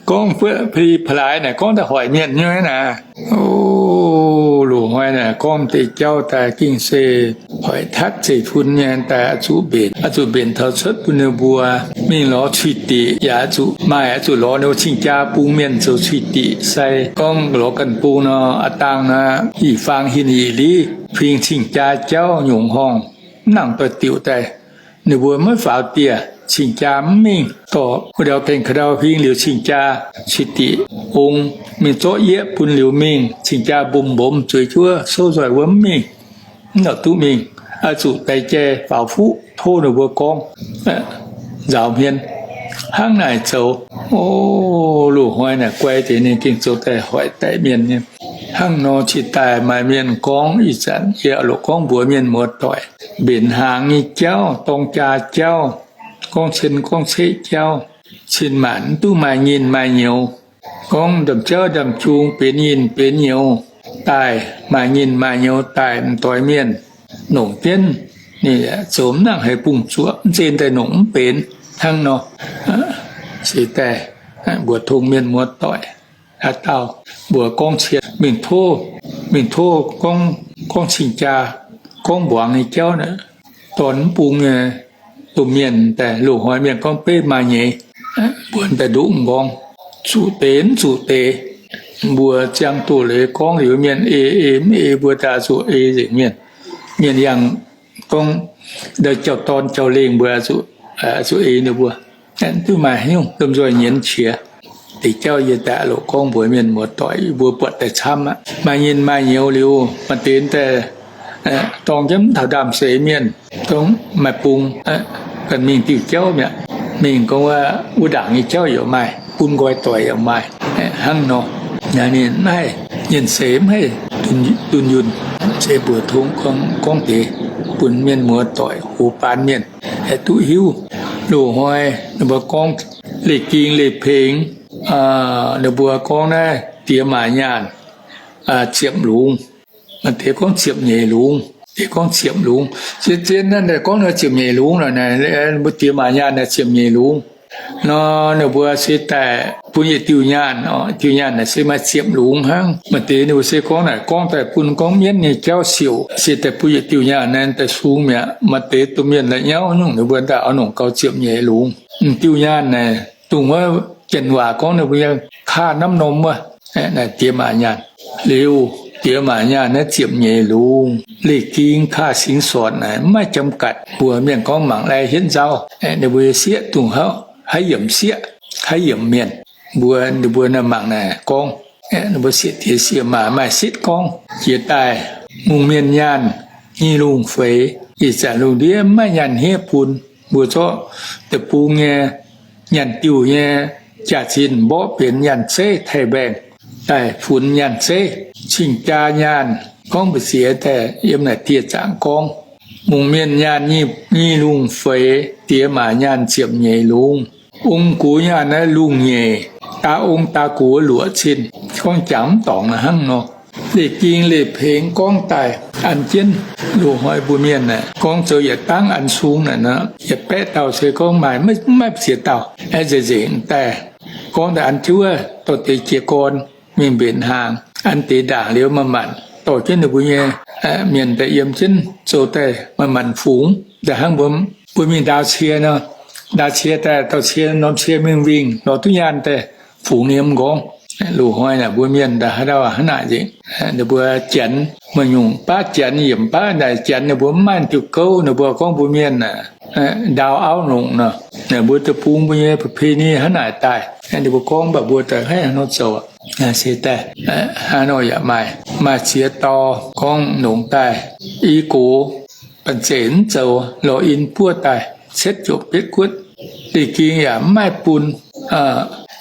Gorngv peli pa'laaix naaic gorngv daaih hoic mienh nyei naaic. O, loz-hnoi naaic gorngv deix jauv daaih gengh se hoic tatv zeiv-fun nyei daaih, oix zuqc mbenc, oix zuqc mbenc taux cuotv bun ninh mbuo mingh lorz cui-diqc, yaac oix zuqc maaih, oix zuqc lorz ninh mbuo cing-jaa bung mienh zoux cui-diqc sai. Gorngv lorz ganh bung nor, a'dangh naaic, i faang hin i liv, huing cing-jaa jauv nyungc horngh, mv nangc doix-diuc daaih. Ninh mbuo maiv faaux dieh, cing-jaa mv mingh. Dorh wuov ndau gaengh ka'ndau huing liuz cing-jaa, cui-diqc ong mingh zorqv yieqv bun liuz mingh, cing-jaa mbomz-mbomz zueiz juov souv nzoih wuov mv mingh, mv nor duqv mingh. Oix zuqc daix jai faaux fuqv tov ninh mbuo gorngv, nzaaux hmien hnangv naaic zoux. O, loz-hnoi naaic guai deix ninh gengh zoux daaih hoic daic mienh nyei. Hnangv nor cingx daaih maaih mienh gorngv, ih zanc yie loc gorngv mbuox mienh muoz-doic, mbenc hnaangx nyei jauv, dorng jaa jauv, gorngv cien gorngv ceqv jauv, cin-maanc mv duqv maaih nyinh maaih nyouz. Gorngv ndamv jauv ndamv jung benx nyinh benx nyouz daaih, maaih nyinh maaih nyouz daaih, m'doix mienh nongc jienv, ninh zoux mv nangc haaix bungh zuoqc, mv zeiz daaih nongc mv benx hnangv nor. Se daaih mbuox tong mienh muoz-doic, haaix dauh mbuox gorngv cien mingh tov, mingh tov gorngv, gorngv cing-jaa, gorngv mbuangz nyei jauv naaic, dorn mv bung nyei domh mienh daaih, loz-hnoi mienh gorngv beiv maaih nyei, mbuox daaih ndoqv m'nqorngv, zuqc deix mv zuqc deix. Mbuo ziangh doz leiz gorngv liuz mienh ei ei mv ei, mbuo daaih zuqc ei nzengc mienh. Mienh yangh gorngv ndau jauv-dorn jauv-lengh mbuo zuqc, zuqc ei ninh mbuo. Duqv maaih haaix nyungc lomh nzoih nyienz qiex. Deix jauv yie daaih loc gorngv mbuox mienh muoz-doic, mbuo buatc daaih camv aqv. Maaih nyinh maaih nyouz liuz, maaih deix daaih dorng jienv mv taux ndaamv-seix mienh, dongh maaih bung, ganh mingh diuh jauv mi'aqv. Mingh gorngv wuov, wuov ndaangc nyei jauv yaac maaih, bun nqoi doic yaac maaih, hnangv nor. Naaiv ninh mv haih, ninh seix mv haih dunh yunh, se mbuox tong gorngv deix bun mienh muoz doic hoz baan mienh haih duqv hiuv. Loz-hnoi ninh mbuo gorngv leiz-ging leiz-pengx, ninh mbuo gorngv naaiv diex maac nyaanh ziepc lungz. Maaih deix gorngv ziepc nyeic lungz, deix gorngv ziepc lungz. Zien-zien naaiv gorngv nor ziepc nyeic lungz nor, mbuo diex maac nyaanh naaiv ziepc nyeic lungz nor, ninh mbuo se daaih bun yietc diuh nyaanh. Diuh nyaanh naaic se maaih ziepc lungz hnangv. Maaih deix ninh mbuo se gorngv naaic gorngv daaih bun gorngv mienv nyei jauv siouc, se daaih bun yietc diuh nyaanh naaiv daaih sung mi'aqv. Maaih deix domh mienh la'nyauv nyungc ninh mbuo daaih oix nongc gauh ziepc nyeic lungz. M'diuh nyaanh naaic dongh wuov janx waac gorngv ninh mbuo nyei ค่าน้ำนม wuov, naaic diex maac nyaanh. Liuz, diex maac nyaanh naaiv ziepc nyeic lungz. Leiz-ging ค่าสินสอด naaic mv maaih จำกัด. Mbuo mienh gorngv mangc lai hietv nzauv, ninh mbuo sieqv dongh haaix yiemc sieqv, haaix yiemc mienh, mbuo, ninh mbuo naaiv mangc naaic gorngv, ninh mbuo sieqv diex sieqv maac maaih sitv gorngv jiex daaih mungh mienh nyaanh nyic lungh feix, ih zanc lungh ndiev mv maaih nyaanh hniev bun. Mbuo zorqv deic-bung nyei nyaanh diuh nyei jaax-zinh mborqv benx nyaanh zeiv, taaih-mbaengh daaih funx nyaanh zeiv, cing-jaa nyaanh gorngv mbu'ziex daaih yiem naaic dieh zaangc gorngv, mungh mienh nyaanh nyic lungh feix, diex maac nyaanh ziepc nyeic lungz. Ong-gux nyaanh naaiv lungh nyeic, daa ong daa gux luoqc cin, gorngv jangx mv dorngc naaiv hnangv nor. Leiz-ging leiz-pengx gorngv daaih an jienv loz-hnoi mbuo mienh aeqv, gorngv zoux yietc dangv an sung naaic nor, yietc baeqv dauh se gorngv maaih maiv ziex dauh, aeqv, nzengc nzengc daaih gorngv daaih an jienv wuov dorh deix jiez gorn mingh mbenc hnaangx, an deix ndaangc liuz maaih manc dorh jienv ninh mbuo nyei mienh daaih yiem jienv zoux daaih maaih manc fungx. Daaih hnangv mbuo mingh ndaau cie nor, ndaau cie daaih dauh cie norm cie mingh wingh lorz duqv nyaanh daaih fungx ninh m'nqorngv. Loz-hnoi naaic mbuo mienh daaih haaix dauh hnangv naaic nzengc. Ninh mbuo janx maaih nyungc baav janx yiemc baav naaic janx ninh mbuo mv maaih diuh gouv, ninh mbuo gorngv mbuo mienh aeqv, ndaau auv longc nor, mbuo deic-bung mbuo nyei ประเพณี hnangv naaic daaih. Ninh mbuo gorngv mv baac mbuo daaih haiv haaix nor zoux. Se daaih hnangv nor yaac maaih, maaih ziex dauh gorngv longc daaih i gox banh zeic mv zoux, lorz in buov daaih cietv jomc betv guotv, leiz-ging yaac mv maaih bun.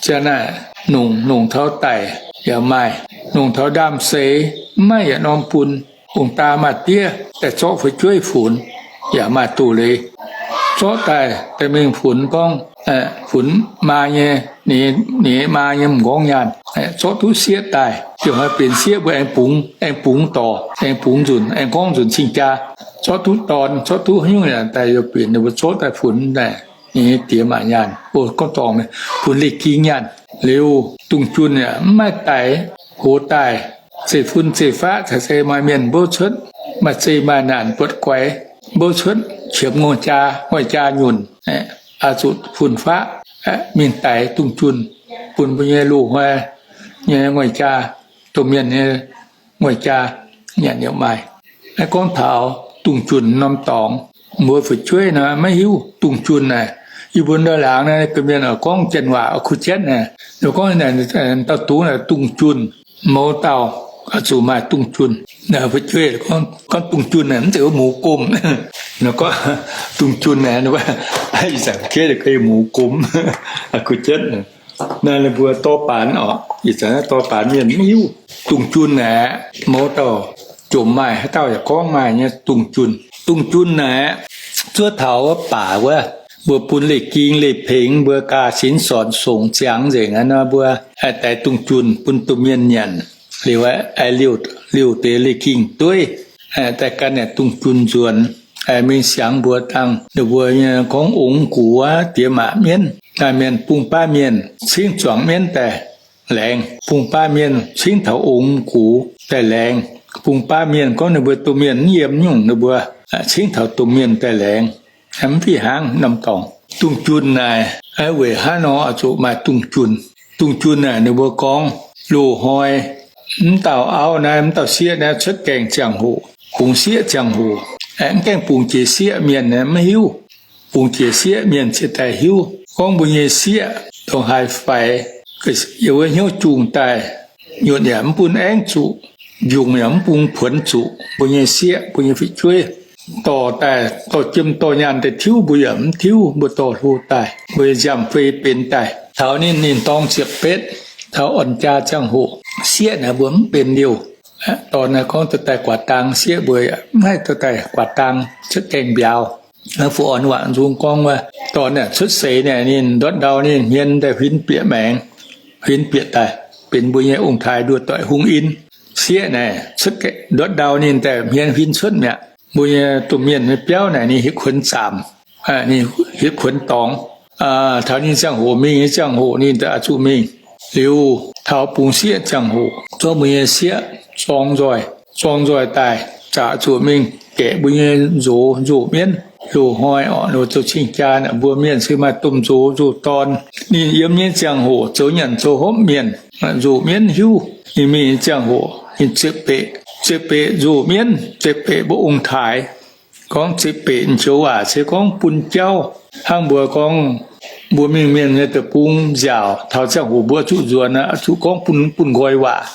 Ziang naaic nongc, nongc taux daic yaac maaih, nongc taux ndaamv-seix mv maaih yietc norm bun. Ong-daa maa-diev daaih zorqv fu'jueiv funx yaac maaih doz-leiz. Zorqv daaih daaih mingh funx gorngv, funx maa nyei, ninh nyei maa nyei m'nqorngv nyaanh, zorqv duqv sieqv daaih, ziouc haih benx sieqv mbuo aengx bungx, aengx bungx dorc, aengx bungx nzunc, aengx gorngv nzunc cing-jaa. Zorqv duqv dorn, zorqv duqv haaix nyungc yaac daaih yaac benx ninh mbuo zorqv daaih funx daaih ninh nyei diex maac nyaanh, o, gorngv dorngc, funx leiz-ging nyaanh. Liuz dungz junh yaac mv maaih daix, hoz daaih zeiv-fun zeiv-faqv caux se maaih mienh mbouv cuotv, maaih zeih maaih naanc buatc guaix mbouv cuotv, qiemx ngoic jaa, ngoic jaa nyunc, zuqc fun-faqv mingh daix dungz junh, bun mbuo nyei loz-hnoi nyei ngoic jaa, domh mienh nyei ngoic jaa, nyanc yaac maaih. Naaiv gorngv taux dungz junh norm dorngx, mbuo fu'jueiv nor maiv hiuv dungz junh naaic. Yie mbuo ndau laangz naaiv ga'mienh oix gorngv janx waac oix kuh jienv naaic, gorngv dauh dungz naaic dungz junh, mouz dauh oix zuqc maaih dungz junh. Fu'jueiv gorngv dungz junh naaic mv zeiz wuov muz gomh. Gorngv dungz junh naaic, ih zanc muz gomh, kuh jienv. Naaiv ninh mbuo dorh baanx oc, ih zanc dorh baanx mienh mv hiuv. Dungz junh naaic, mouz dauh jomc maaih, haaix dauh yaac gorngv maaih nyei dungz junh. Dungz junh naaic, zuov taux wuov baac wuov, mbuo bun leiz-ging leiz-pengx, mbuo gaax sin sorn songx ziangx nzengc nor, mbuo daix dungz junh bun domh mienh nyanc. Liuz, liouh deix leiz-ging dueiv daaih gan dungz junh nzuonx, mingh siangx mbuox dangh ninh mbuo nyei gorngv ong gux aqv, diex maac mienv. Naaiv mienh bung baav mienh cingv zuangx mienv daaih laengz, bung baav mienh cingv taux ong gux daaih laengz, bung baav mienh gorngv ninh mbuo domh mienh mv yiem nyungc, ninh mbuo cingv taux domh mienh daaih laengz. Mv fih hnangv norm dorngx. Dungz junh naaic, weic haaix nor oix zuqc maaih dungz junh? Dungz junh naaic ninh mbuo gorngv loz-hnoi mv dauh auv naaiv, mv dauh sieqv naaiv cuotv gaengh ziangh hoc, bungx sieqv ziangh hoc, mv gaengh bungx jiex sieqv mienh maiv hiuv. Bungx jiex sieqv mienh cingx daaih hiuv gorngv mbuo nyei sieqv dongh haaix faix. Yie wuov hnyouv jungh daaih, nyutc yaac mv bun aengv zuqc, mbiungc yaac mv bun puonx zuqc. Mbuo nyei sieqv, mbuo nyei fu'jueiv dorh daaih, dorh jiem dorh nyaanh daaih tiuv, mbuo yaac mv tiuv. Mbuo dorh hlo daaih, mbuo nziaamv-fei benx daaih. Taux ninh, ninh dorng ziepc betv, taux orn jaa ziangh hoc, sieqv naaic mbuo mv benx liouh. Dorn naaic gorngv dorh daaih guaax dang, sieqv mbuo yaac mv haih dorh daaih guaax dang, cuotv gaengh mbiauz. Fu orn waac nzung gorngv wuov, dorn naaic cuotv seix naaic ninh ndortv ndau ninh hmien daaih huin bieqc maengx, huin bieqc daaih benx mbuo nyei ong-taaix nduov doic hungh in. Sieqv naaic cuotv ndortv ndau ninh daaih hmien huin cuotv mi'aqv. Mbuo nyei domh mienh nyei biauv naaic ninh hietv kuonx zaamc, ninh hietv kuonx dorngx. Taux ninh ziangh hoc mingh nyei ziangh hoc ninh daaih oix zuqc mingh. Liuz taux bungx sieqv ziangh hoc, zorqv mbuo nyei sieqv zorng nzoih, zorng nzoih daaih, zaqc zuqc mingh gaeqv mbuo nyei nzoz nzoh mienv. Loz-hnoi orqc, zoux cing-jaa naaic mbuo mienh se maaih domh nzoz nzoh dorn. Ninh yiem nyei ziangh hoc zoux nyanc zoux hopv mienh, nzoh mienv hiuv. Ninh mingh nyei ziangh hoc ninh ziepc beqc, ziepc beqc nzoh mienv, ziepc beqc mbuo ong-taaix. Gorngv ziepc beqc joux waac se gorngv bun jauv. Hnangv mbuo gorngv mbuo mingh mienh nyei deic-bung nziaauc, taux ziangh hoc mbuo zuqc nzuonx naaic, zuqc gorngv bun, bun nqoi waac.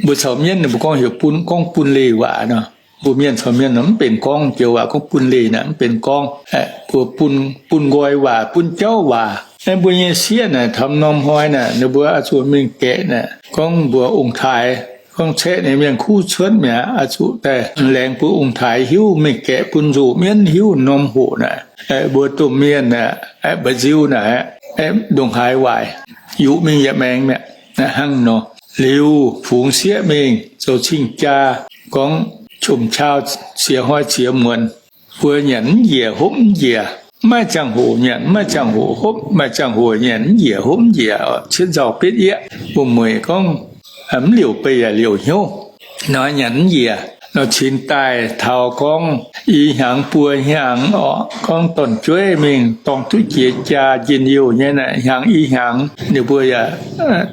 Mbuo caux mienv ninh mbuo gorngv heuc bun, gorngv bun leih waac nor. Mbuo mienh caux mienh mv benx gorngv joux waac, gorngv bun leih naaic mv benx gorngv. Mbuo bun, bun nqoi waac, bun jauv waac. Mbuo nyei sieqv naaic taux norm hnoi naaic ninh mbuo oix zuqc mingh gaeqv naaic, gorngv mbuox ong-taaix, gorngv caeqv ninh mienh kuv cuotv mi'aqv, oix zuqc daaih laengz bun ong-taaix hiuv, mingh gaeqv bun nzoh mienv hiuv norm hoc naaic. Mbuo domh mienh aeqv, mba'nziu naaic, ndongc haaix waaic, yuqc mingh yietc maengx mi'aqv. Hnangv nor, liuz fungx sieqv mingh zoux cing-jaa, gorngv qomc qau ziex hnoi ziex muonz, mbuo nyanc mv njiec, hopv mv njiec. Maaih ziangh hoc nyanc, maaih ziangh hoc hopv, maaih ziangh hoc nyanc mv njiec, hopv mv njiec, cietv nzauh betv yieqv. Mbuo mueic gorngv mv liouc bei yaac liouc hnyouv. Nor nyanc mv njiec, nor cingx daaih taux gorngv i hnyangx buo hnyangx orqc, gorngv dorn-jueiv mingh dorng duqv jiex jaa njien-youh nyei naaic, hnyangx i hnyangx ninh mbuo yaac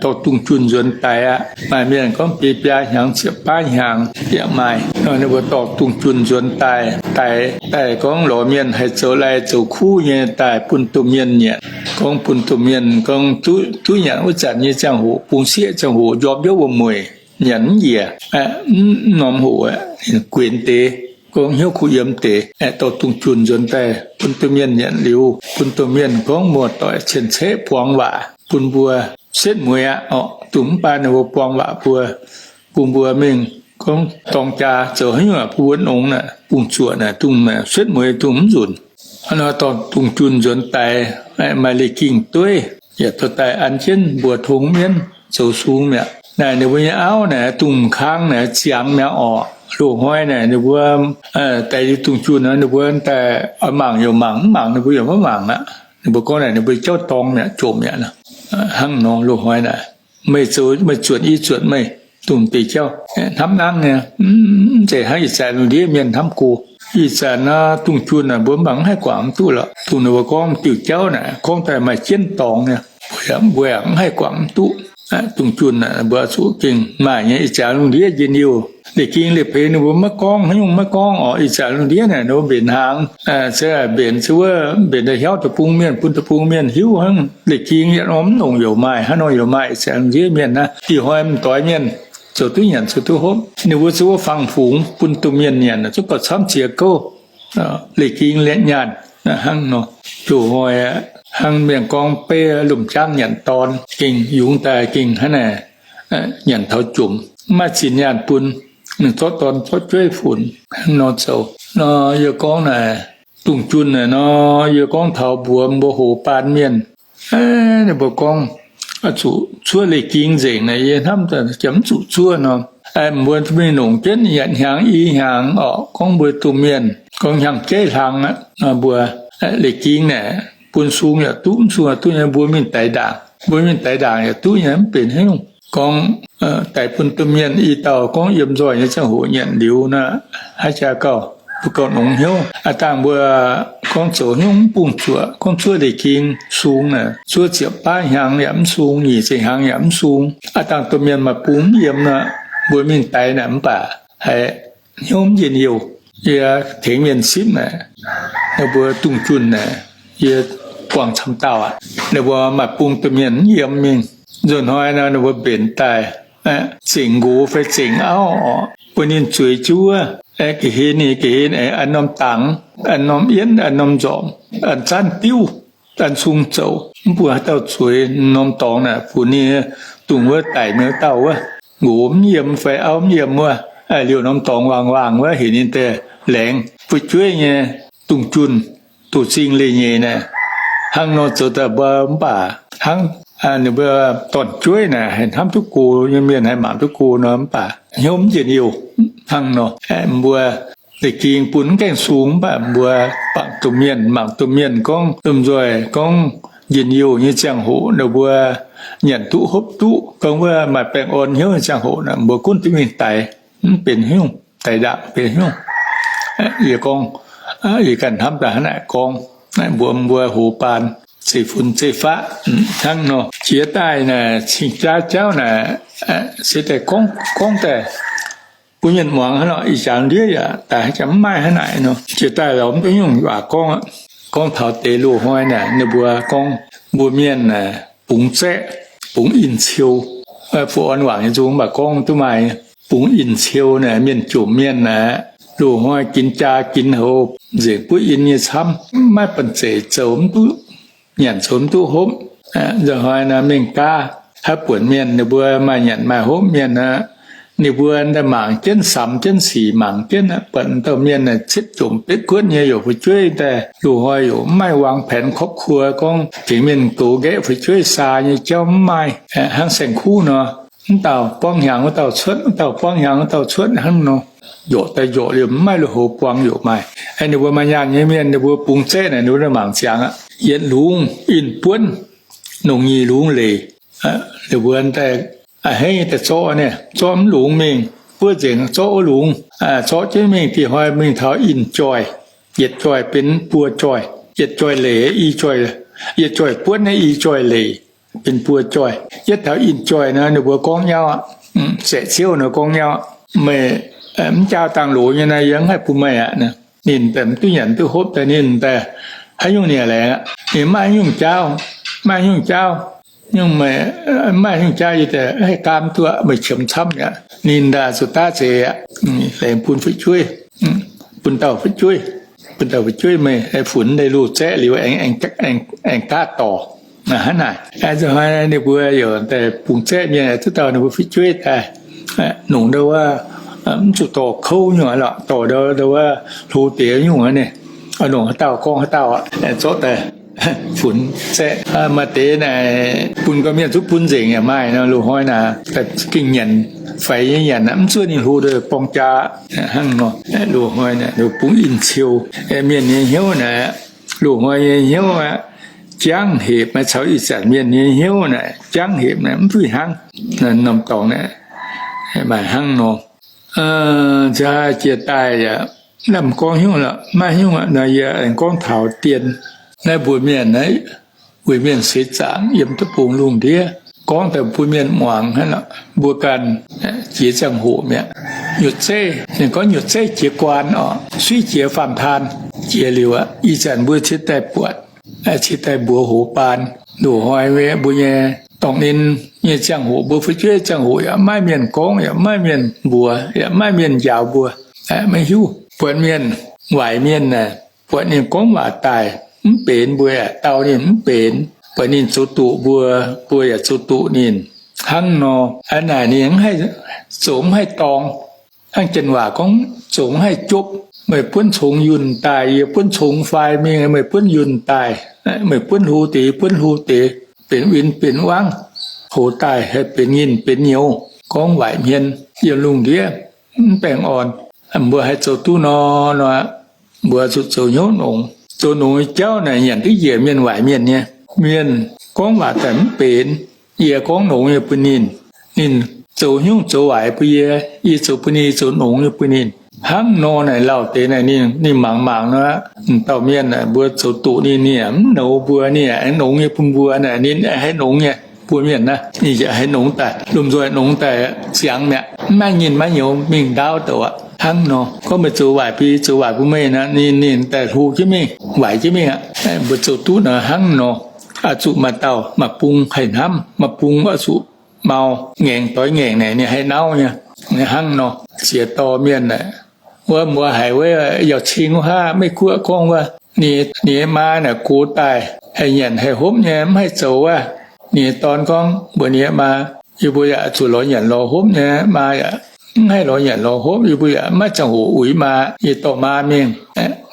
dorh dungz junh nzuonx daaih aqv. Maaih mienh gorngv biei biaa hnyangx ziepc baav hnyangx yaac maaih. Nor ninh mbuo dorh dungz junh nzuonx daaih, daaih, daaih gorngv lorz mienh haih zoux lai zoux kuv nyei daaih bun domh mienh nyanc. Gorngv bun domh mienh gorngv duqv, duqv nyanc wuov zanc nyei ziangh hoc, bungx sieqv ziangh hoc njormh jienv wuom-mueic, nyanc mv njiec, mv norm hoc, guenx deix, gorngv hnyouv kuh yiem deix, dorh dungz junh nzuonx daaih bun domh mienh nyanc liuz, bun domh mienh gorngv muoz-doic cien-ceqv buangx waac bun mbuo setv mueiz aqv orqc. Dongh mv baac ninh mbuo buangx waac mbuo, bun mbuo mingh gorngv dorng jaa zoux haaix nyungc bun mbuo nongx naaic, bungx zuoqc naaic, dongh setv mueiz dongh mv nzunc. Hnangv nor dorh dungz junh nzuonx daaih, maaih leiz-ging dueiv, yaac dorh daaih an jienv mbuox tong mienv zoux sung mi'aqv. Naaic ninh mbuo nyei auv naaic, dongh m'kang naaic ziangx mi'aqv orqc. Loz-hnoi naaic ninh mbuo daix dungz junh nor, ninh mbuo daaih oix mangc yaac mangc, mv mangc ninh mbuo yaac mv mangc aqv. Ninh mbuo gorngv naaic ninh mbuo jauv dorngx mi'aqv, jomc mi'aqv. Hnangv nor loz-hnoi naaic, meih zoux meih zuotc, yie zuotc meih, dongh deix jauv hnamv nangv nyei. Mv zeiz hnangv ih zanc lungh ndiev mienh hnamv go. Ih zanc naaiv dungz junh naaic mbuo mv baac mv haih guangc mv duqv lorqc. Dongh ninh mbuo gorngv diuh jauv naaic gorngv daaih maaih jienv dorngx nyei, mbuo yaac mv haih guangc mv duqv. Dungz junh naaic mbuo zuqc gengh maaih nyei. Ih zanc lungh ndiev njien-youh, leiz-ging leiz-peix ninh mbuo maiv gorngv, haaix nyungc maiv gorngv orqc. Ih zanc lungh ndiev naaic ninh mbuo mbenc hnaangx, se mbenc se wuov mbenc daaih hiauv deic-bung mienh, bun deic-bung mienh hiuv hnangv. Leiz-ging yietc norm mv longc yaac maaih, haaix nor yaac maaih. Ih zanc lungh ndiev mienh naaiv, ih hnoi m'doix mienh zoux duqv nyanc zoux duqv hopv, ninh mbuo se wuov fangx-fungx bun domh mienh nyanc, zungv gauh camv ziex gouv. Leiz-ging nyaanh hnangv nor. Loz-hnoi hnangv mienh gorngv beiv lomh jangv nyanc dorn, gengh yungz daaih gengh hnangv naaic, nyanc taux jomc, mv maaih zinh nyaanh bun. Ninh zorqv dorn zorqv jueiv funx hnangv nor zoux. Nor yie gorngv naaic, dungz junh naaic nor, yie gorngv taux mbuox mbuo hoz baan mienh, ninh mbuo gorngv, zuqc cuov leiz-ging nzengc naaic, yie hnamv jangx mv zuqc cuov nor. Mbuo mingh longc jienv yietc hnyangx i hnyangx orqc, gorngv mbuo domh mienh gorngv hnyangx-jeiv hlang aqv. Mbuo leiz-ging naaic bun sung yaac duqv, mv sung yaac duqv nyei. Mbuo mingh daix ndaangc, mbuo mingh daix ndaangc yaac duqv nyei, mv benx haaix nyungc. Gorngv daix bun domh mienh i dauh gorngv yiem nzoih nyei ziangh hoc nyanc liuz naaic, haaix jaax gauh, mbuo gauh nongx hnyouv. Aav dangh mbuo gorngv zoux hnyouv mv bungx zuoqc, gorngv cuov leiz-ging sung naaic, cuov ziepc baav hnyangx yaac mv sung, nyic ziepc hnyangx yaac mv sung. Aav dangh domh mienh maaih bung mv yiem nor, mbuo mingh daix naaic mv baac haiz hnyouv mv njien-youh. Yie tengx mienh sipv naaic, ninh mbuo dungz junh naaic, yie buangh camv dauh aqv. Ninh mbuo maaih bung domh mienh mv yiem mingh. Nzunc hnoi nor ninh mbuo mbenc daaih, zengc nqox fai zengc auv orqc, bun ninh zueiz juov, ga'hlen ninh ga'hlen aengx an norm dangx, an norm yienv, an norm nzormc, an zaanv diuv, an sung zoux, mv bun haaix dauh zueiz. Norm dorngx naaic funx ninh dungh wuov daic mienh wuov dauh wuov, nqox mv yiem fai auv mv yiem wuov, liouh norm dorngx waangc waangc wuov, heuc ninh daaih laengz fu'jueiv nyei dungz junh, doh zingh leih nyeic naaic. Hnangv nor zoux daaih mbuo mv baac hnangv ninh mbuo dorn-jueiv naaic haih hnamv duqv go nyei mienh haih mangc duqv go nor mv baac hnyouv mv njien-youh hnangv nor. Mbuo da'gingh bun mv gaengh sung mv baac mbuo bangc domh mienh, mangc domh mienh gorngv lomh nzoih gorngv njien-youh nyei ziangh hoc ninh mbuo nyanc duqv hopv duqv, gorngv wuov maaih baengh orn hnyouv nyei ziangh hoc naaic mbuo gunv duqv mingh daix, mv benx hnyouv, daix ndaangc benx hnyouv. Yie gorngv, yie ganh hnamv daaih hnangv naaic gorngv, mbuo, mbuo hoz baan zeiv-fun zeiv-faqv hnangv nor. Jiex daaih naaic cing-jaa jauv naaic se daaih gorngv, gorngv daaih bun mienh muangx hnangv nor, ih jaax ndiev yaac daaih haaix jaax mv maaih hnangv naaic nor. Jiex daaih lorz mv duqv nyungc waac gorngv aqv. Gorngv taux deix loz-hnoi naaic ninh mbuo gorngv mbuo mienh naaic bungx zaeqv, bungx in-ciou. Fu orn wangc nyei nzung mv baac gorngv duqv maaih bungx in-ciou naaic mienh jomc mienh aqv. Loz-hnoi ginx jaa ginx houx nzengc buov in nyei camv, maiv banh zeic zoux mv duqv nyanc zoux mv duqv hopv. Nzunc hnoi naaic mingh gaav haaix buonc mienh ninh mbuo maaih nyanc maaih hopv mienh aqv. Ninh mbuo daaih mangc jienv samx jienv sic mangc jienv aqv, buatc dauh mienh naaic cietv jomc betv guotv nyei yaac fu'jueiv daaih loz-hnoi yaac mv maaih วางแผนครอบครัว gorngv tengx mienh goux nqaeqv fu'jueiv saa nyei jauv mv maaih. Hnangv saeng-kuv nor, mv dauh buangv hnyangx wuov dauh cuotv, mv dauh buangv hnyangx wuov dauh cuotv hnangv nor. Yorqc daaih yorqc liemh mv maaih lui-houx buang yaac maaih. Ninh mbuo maaih nyaanh nyei mienh ninh mbuo bungx zaeqv naaic ninh mbuo mangc ziangx aqv. Yietc lungz in buonv, lungz nyic lungz leic. Ninh mbuo daaih a'hneiv daaih zorqv naaic, zorqv mv lungz mingh, buov nzengc zorqv wuov lungz, zorqv jienv mingh dieh hnoi mingh taux in joih, yietc joih benx buo joih, yietc joih leic i joih, yietc joih buonv naaiv i joih leic benx buo joih. Yietv taux in joih nor ninh mbuo gorngv nyauv aqv, saeqc ciouv nor gorngv nyauv aqv, meih mv jaau dangh loz nyei naaiv yie mv haih bun meih aqv. Ninh daaih mv duqv nyanc duqv hopv daaih ninh daaih haaix nyungc ninh laengz aqv. Ninh maaih nyungc jaauv, maaih nyungc jaauv, nyungc meih, maaih nyungc jaauv yie daaih haih gaam duqv, meih qiemx camv mi'aqv. Ninh daaih zuqc daav zeiz aqv, laengz bun fu'jueiv, bun dauh fu'jueiv, bun dauh fu'jueiv meih funx leiz-loz zaeqv liuz aengx daav dorc. Hnangv naaic, ninh mbuo yaac daaih bungx zaeqv mienh duqv dauh ninh mbuo fu'jueiv daaih, nongc ndau wuov, mv zuqc dorh kouv nyungc lorqc, dorh ndau ndau wuov hlo deix nyungc aqv. Ninh nongc haaix dauh gorngv haaix dauh aqv, zorqv daaih funx zaeqv. Maaih deix naaic bun gorqv-mienh zuqv bun nzengc yaac maaih nor. Loz-hnoi naaic gengh nyanc faix nyei nyanc, mv zuov ninh hlo deix borng jaa hnangv nor. Loz-hnoi naaic bungx in-ciou, mienh nyei hnyouv naaic, loz-hnoi nyei hnyouv aqv, jangv hepc maaih caux ih zanc mienh nyei hnyouv naaic jangv hepc naaic mv duqv hnangv. Norm dorngx naaic maaih hnangv nor. Nziex jiex daaih yaac lamh gorngv hnyouv lorqc, maiv hnyouv aqv. Naaiv yie aengx gorngv taux dien, naaiv mbuo mienh naaiv, weic mienh seix zaangc yiem duqv bung lungh ndiev, gorngv daaih bun mienh muangx hnangv lorqc. Mbuo ganh jiex ziangh hoc mi'aqv. Nyutc zeiv, ninh gorngv nyutc zeiv jiex guaan orqc, suiv jiex faam-taan jiex liuz aqv. Ih zanc mbuo ciex daaih buatc, ciex daaih mbuox hoz baan, loz-hnoi mbuo nyei dorngc ninh nyei ziangh hoc, mbuo fu'jueiv ziangh hoc yaac maiv maaih mienh gorngv, yaac maiv maaih mienh mbuox, yaac maiv maaih mienh njaaux mbuo. Maiv hiuv, buatc mienh, waaic mienh aah, buatc ninh gorngv waac daaih mv benx mbuo yaac dau ninh mv benx, buatc ninh zoux doqc mbuo, mbuo yaac zoux doqc ninh. Hnangv nor, aa naaic ninh mv haih zoux mv haih dorngx. Hnangv janx waac gorngv, zoux mv haih jopv. Meih buonv congx yunh daaih, yie buonv congx fai mingh, meih buonv yunh daaih, meih buonv hlo deix, yie buonv hlo deix, benx win benx wangv, hoz daaih haih benx nyinh benx nyouz. Gorngv waaic hmien yiem lungh ndiev mv baengh orn. Mbuo haih zoux duqv nor, nor, mbuo zuqc zoux hnyouv nongx. Zoux nongx nyei jauv naaic nyanc duqv njiec mienh waaic mienh nyei. Mienh gorngv waac daaih mv benx, yie gorngv nongx nyei bun ninh. Ninh zoux hnyouv zoux waaic bun yie, yie zoux bun ninh, yie zoux nongx nyei bun ninh. Hnangv nor naaic lauh deix naaic ninh, ninh mangc mangc nor, dauh mienh naaic mbuo zoux doqc ninh, ninh yaac mv nouz mbuo, ninh yaac aengx nongx nyei bun mbuo naaic, ninh haih nongx nyei. Mbuo mienh naaiv ninh yaac haih nongx daaih, lomh nzoih nongx daaih ziangx mi'aqv, mv maaih nyinh maiv nyouz mingh ndaauv douc aqv. Hnangv nor gorngv meih zoux waaic bun, zoux waaic bun meih naaic, ninh, ninh daaih hlo jienv mingh, waaic jienv mingh aqv. Mbuo zoux duqv nor hnangv nor, oix zuqc maaih dauh maaih bung haih hnamv, maaih bung oix zuqc mau ngaengc doix ngaengc naaic ninh haih nauv nyei. Hnangv nor ziex dorh mienh naaic, wuov mbuo haiz wuov Yauh Cing wuov haav, Meiv Guoqv gorngv wuov, ninh, ninh nyei maa naaic gox daaih haih nyanc haih hopv nyei, mv haih zoux wuov. Ninh nyei dorn gorngv mbuox ninh nyei maa, Yie mbuo yaac zuqc lorz nyanc lorz hopv nyei, maa yaac mv haih lorz nyanc lorz hopv. Yie mbuo yaac maiv ziangh hoc uix maa. Yie dorh maa mingh,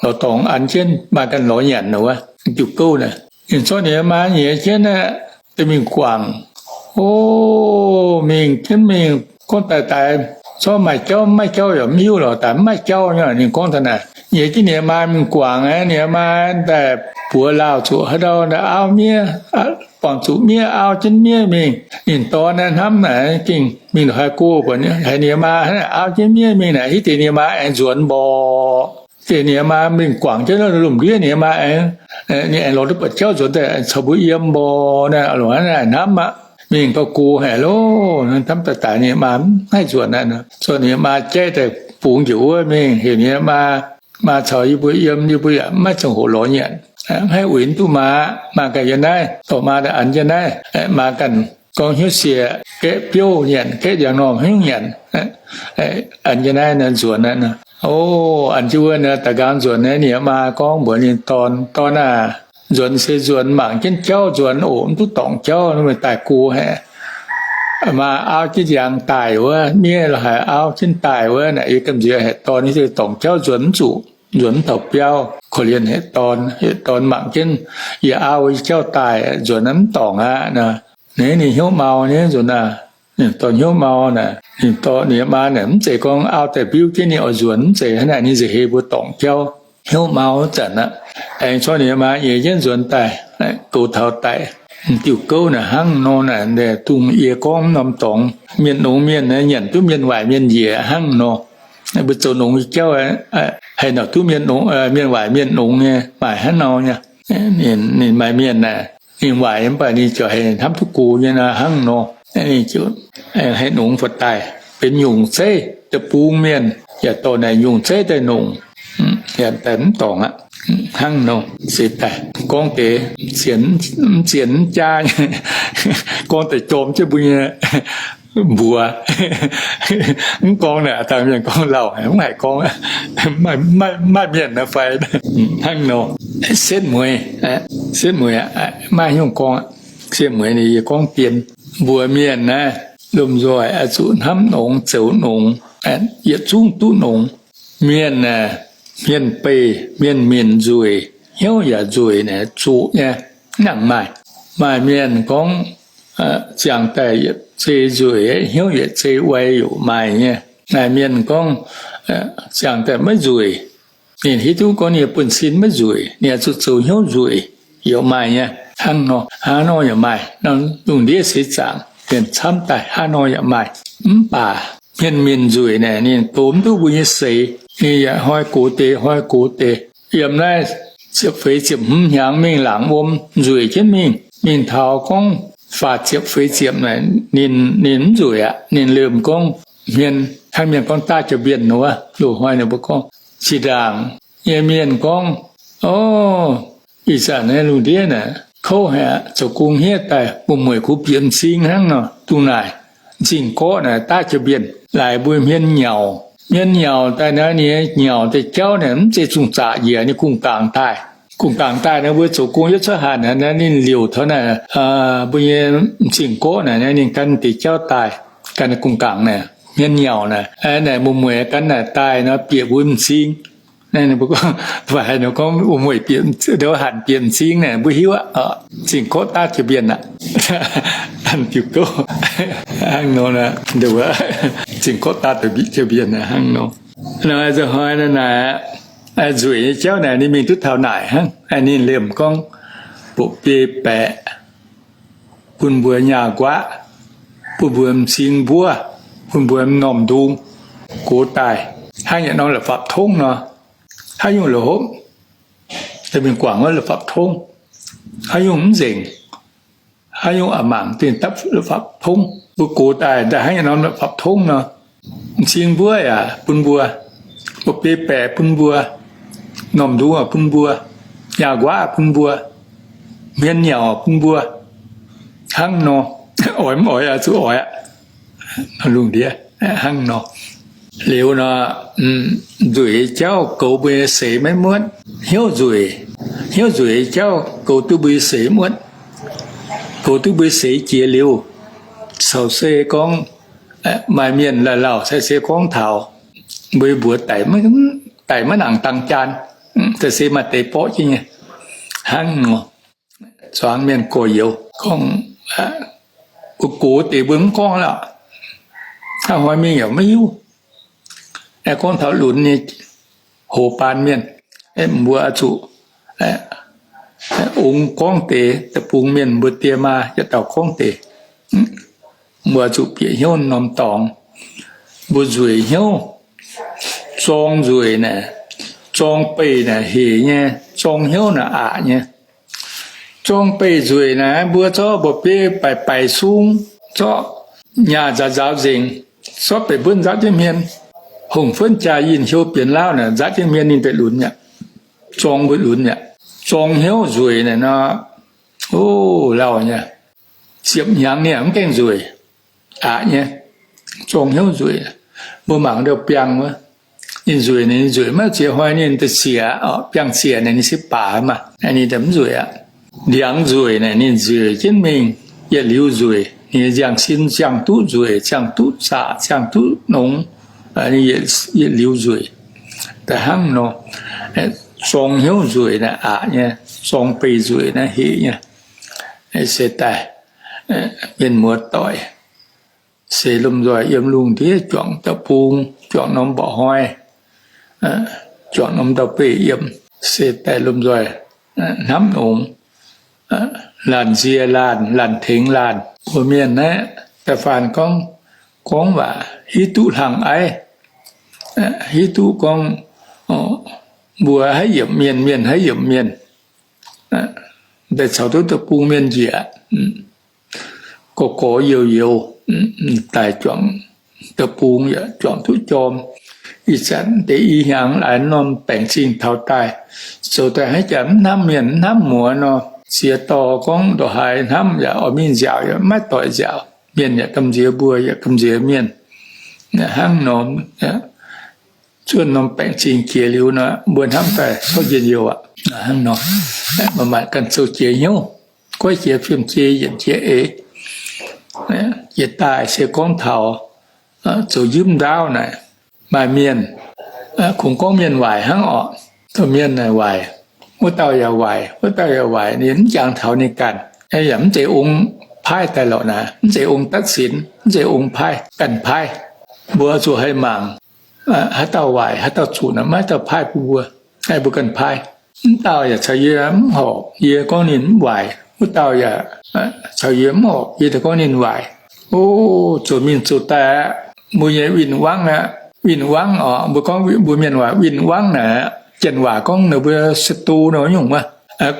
lorz dorngx an jienv maa ganh lorz nyanc wuov, diuh gouv naaic. Ninh zorqv ninh nyei maa nyiex jienv aeqv, daaih mingh guangc. O, mingh jienv mingh gorngv daaih, daaih zorqv maaih jauv, mv maaih jauv yaac mv hiuv lorqc, daaih mv maaih jauv nyei. Ninh gorngv daaih naaic, nyiex jienv ninh nyei maa mingh guangc aqv. Ninh nyei maa daaih buoz lauh zuqc haaix ndau, daaih auv miev, buangh zuqc miev, auv jienv miev mingh. Ninh dorn naaiv hnamv naaic, gengh mingh la'haaix go buatc haiz ninh nyei maa auv jienv miev mingh naaic, hitv deix ninh nyei maa aengx nzuonx mborqc. Deix ninh nyei maa mingh guangc jienv lomh ndiev, ninh nyei maa aengx, ninh aengx lorz duqv buatc jauv nzuonx daaih caux mbuo yiem mborqc naaic, hnamv aqv. Mingh gauh gox haic loh, hnamv daaih daaih ninh nyei maa mv haih nzuonx aqv. Zorqv ninh nyei maa jaiv daaih bungx njiec wuov mingh heuc ninh nyei maa, maa caux yie mbuo yiem, yie mbuo yaac maiv ziangh hoc lorz nyanc, mv haih uix duqv maa. Maa ganh yiem naaiv, dorh maa daaih an jienv naaiv. Maa ganh gorngv hnyouv sie, gaeqv biouv nyanc, gaeqv ndiangx-normh hnyouv nyanc, an jienv naaiv nzuonx aqv. O, an jienv wuov daaih nqaang nzuonx naaiv, ninh maa gorngv mbuox ninh dorn, dorn aah, nzuonx se nzuonx, mangc jienv jauv nzuonx oc, mv duqv dorngc jauv, meih daaih gox haic. Maa auv jienv ndiangx daaih wuov, miev la'haaix auv jienv daaih wuov naaic, yie gamh nziex haic dorn, yie dorngc jauv nzuonx mv zuqc, nzuonx mv taux biauv. Korv-lienh haic dorn, haic dorn mangc jienv yie auv wuov jauv daaih, nzuonx mv dorngc aqv nor. Naaiv ninh hnyouv mau nyei nzuonx aav. Ninh dorh hnyouv mau naaic, ninh dorh ninh maa naaic mv zeiz gorngv auv daaih mbiuv jienv ninh oix nzuonx, mv zeiz hnangv naaic, ninh nza'heix mbuo dorngc jauv, hnyouv mau zanc aqv. Aengx corc ninh maa nyei jienv nzuonx daaih, goux taux daic. Diuh gouv naaic hnangv nor naaic, dongh yie gorngv norm dorngx, mienh longx mienh nyanc duqv mienh waaic mienh njiec hnangv nor. Mbuo zoux longx nyei jauv, haih nauc duqv mienh waaic mienh longx nyei, maaih hnangv nor nyei. Ninh maaih mienh aah, ninh waaic mv baac ninh ziouc haih hnamv duqv gox nyei nor hnangv nor. Ninh ziouc haih longx buatc daaih benx nyungc zeiv daaih bung mienh, yaac dorh naaic nyungc zeiv daaih longc, yaac daaih mv dorngc aqv. Hnangv nor se daaih gorngv deix mv zien mv jaav nyei, gorngv deix jorm jienv mbuo nyei mbuox. Mv gorngv naaic, dangh mienh gorngv lauh, mv haiz gorngv, maaih mienh naaiv fai hnangv nor. Setv mueiz, setv mueiz, maaih nyungc gorngv, setv mueiz yie gorngv dien. Mbuox mienh naaiv, lomh nzoih oix zuqc hnamv nongx, zoux nongx, yietc zungv duqv nongx. Mienh aah, hmien beih, mienh minc nzueic, hnyouv yaac nzueic naaic, zuqc nyei, mv nangc maaih. Maaih mienh gorngv ziangh daaih yietc zei nzueic, hnyouv yietc zei wai yaac maaih nyei. Maaih mienh gorngv ziangh daaih maiv nzueic, ninh hiuv duqv gorngv ninh buonv-sin maiv nzueic, ninh oix zuqc zoux hnyouv nzueic yaac maaih nyei. Hnangv nor, hnangv nor yaac maaih. Lungh ndiev seix zaangc mienh camv daaih hnangv nor yaac maaih. Mv baac hmien minc nzueic naaic, ninh goux mv duqv mbuo nyei seix, ninh yaac hnoi gox deix hnoi gox deix. Yiem naaiv ziepc feix ziepc hmz hnyangx mingh laangz wuom nzueic jienv mingh. Mingh taux gorngv faah ziepc feix ziepc naaic, ninh, ninh mv nzueic aqv. Ninh liemh gorngv hmien, hnangv mienh gorngv daav jaa-mbienc wuov, loz-hnoi ninh mbuo gorngv. Zinh ndaangc nyei mienh gorngv, O, ih zanc naaiv lungh ndiev naaic kouv haic aqv, zoux gong hniev daaih, muoz-mueic kuv bieqc m'zing hnangv nor. Dongh naaic, m'zing gorqv naaic daav jaa-mbienc, laaix mbuo hmien nyauc. Hmien nyauc daaih naaiv, ninh nyauc deix jauv naaic mv zeiz zungh zaqc njiec, ninh kungx gangx daaih. Kungx gangx daaih naaiv, mbuo zoux gong yietv cuotv hanc naaiv, ninh liouc taux naaic mbuo nyei m'zing gorqv naaic, ninh gan deix jauv daaih, gan kungx gangx naaic, hmien nyauc naaic, naaic muoz-mueic gan naaic daaih nor bieqc mbuo m'zing. Naaiv ninh mbuo gorngv, mbuo haiz ninh gorngv muoz-mueic bieqc, hanc bieqc m'zing naaic, mbuo hiuv aqv. M'zing gorqv daav jaa-mbienc aqv. An diuh gouv, hnangv nor, m'zing gorqv daav jaa-mbienc hnangv nor. Nor hnoi naaic, nzueic nyei jauv naaic ninh mingh duqv taux naaic hnangv. Ninh liemh gorngv, mbuoqc biei baeqc, bun mbuo nyaah nquaqv, bun mbuo m'zing mbuov, bun mbuo m'normh ndung, gox daaih hnangv yietc norm la'fapv tongv nor. Haaix nyungc la'hopv, daaih mingh guangc wuov la'fapv tongv. Haaix nyungc mv nzengc, haaix nyungc a'mangc dingh dapv la'fapv tongv. Mbuo gox daaih daaih hnangv yietc norm la'fapv tongv nor. M'zing mbuov yaac bun mbuo, mbuoqc biei baeqc bun mbuo, m'normh ndung yaac bun mbuo, nyaah nquaqv bun mbuo, hmien nyauc bun mbuo, hnangv nor. Oix mv oix oix zuqc oix aqv. Lungh ndiev hnangv nor. Liuz nor, nzueic nyei jauv goux mbuo nyei seix maiv muotv. Hnyouv nzueic, hnyouv nzueic nyei jauv goux duqv mbuo nyei seix muotv. Goux duqv mbuo nyei seix jiex liuz, Caux se gorngv maaih mienh lauh lauh se gorngv taux mbuo mbuox daic maiv nangc dangx jaan, se maaih deix borqv jienv nyei hnangv nor. Zuangx mienh gorx-youz gorngv, mbuo gox deix mbuo mv gorngv lorqc, hnoi mingh yaac maiv hiuv. Gorngv taux lunx nyei hoz baan mienh, mbuo oix zuqc ong gorngv deix, deic-bung mienh mbuo die maa yietc dauh gorngv deix, mbuo oix zuqc bieqc hnyouv norm dorngx. Mbuo nzueic hnyouv, zorng nzueic naaic, zorng beih naaic hec nyei, zorng hnyouv naaic aqc nyei. Zorng beih nzueic naaic, mbuo zorqv mba'biei baaic baaic sung, zorqv nyaah nzaaux nzaaux nzengc, zorqv beih mbuonv nzaatv jienv hmien, hongh fuonv jaa yinh hou bienx lauv naaic nzaatv jienv hmien ninh daaih lunx mi'aqv. Zorng mbuo lunx mi'aqv. Zorng hnyouv nzueic naaic nor, o, lauh nyei. Ziepc hnyangx ninh mv gaengh nzueic, aqc nyei. Zorng hnyouv nzueic, mbuo mangc ndau biangh wuov, ninh nzueic, ninh nzueic maiv ziex hnoi ninh daaih siec, biangh siec naaic ninh se baac maah, ninh daaih mv nzueic aqv. Ndiangx nzueic naaic ninh nzueic jienv mingh, yietc liuz nzueic, ninh nyei nziangh sin ziangh duqv nzueic, ziangh duqv zaqc, ziangh duqv nongx, ninh yietc liuz nzueic. Da'hnangv nor, zorng hnyouv nzueic naaic aqc nyei, zorng beih nzueic naaic hec nyei. Se daaih mienh muoz doic se lomh nzoih yiem lungh ndiev juangc deic-bung, juangc norm mba'hnoi, juangc norm ndau-beih yiem, se daaih lomh nzoih hnamv nongx, laanh nzie laanh, laanh tengx laanh. Mbuo mienh naaiv da'faanh gorngv, gorngv waac hiuv duqv hlang aiv, hiuv duqv gorngv mbuo haiv yiemc mienh, mienh haiv yiemc mienh, daaih caux duqv deic-bung mienh njiec, gorx gorx youz youz daaih juangc deic-bung yaac juangc duqv jorm. Ih zanc deix i hnyangx laaix norm baengc zingh taux daaih, zoux daaih haiv jaax mv hnamv mienh mv hnamv muoz nor, ziex dorh gorngv ndongc haaix hnamv yaac oix mingh nziaauc yaac maiv doic nziaauc. Mienh yaac gamh nziex mbuo yaac gamh nziex mienh. Hnangv nor, zuoqv norm baengc zingh jiex liuz nor, mbuo hnamv daaih corc njien-youh aqv. Hnangv nor, maaih maanc ganh zoux jiex hnyouv, goiv jiex fiem-jei, yienc jiex eix, jiex daaih se gorngv taux zoux njiemv ndaauv naaic, maaih mienh kungx gorngv mienh waaic hnangv orqc. Dorh mienh naaic waaic, wuov dauh yaac waaic, wuov dauh yaac waaic, ninh mv jangx taux ninh ganh. Yaac mv zeiz ong paaiv daaih lorqc naaic, mv zeiz ong datv sinx, mv zeiz ong paaiv, ganh paaiv. Mbuo zuqc haih mangc haaix dauh waaic, haaix dauh zuqc naaic, maiv dauh paaiv bun mbuo. Mbuo ganh paaiv. Mv dauh yaac caux yie mv horpc, yie gorngv ninh mv waaic. Wuov dauh yaac caux yie mv horpc, yie daaih gorngv ninh waaic. O, zoux mingh zoux daaih aqv, mbuo nyei win-wangv aqv. Win-wangv orqc, mbuo gorngv mbuo mienh waac win-wangv naaic, janx waac gorngv ninh mbuo ศัตรู nor nyungc wuov.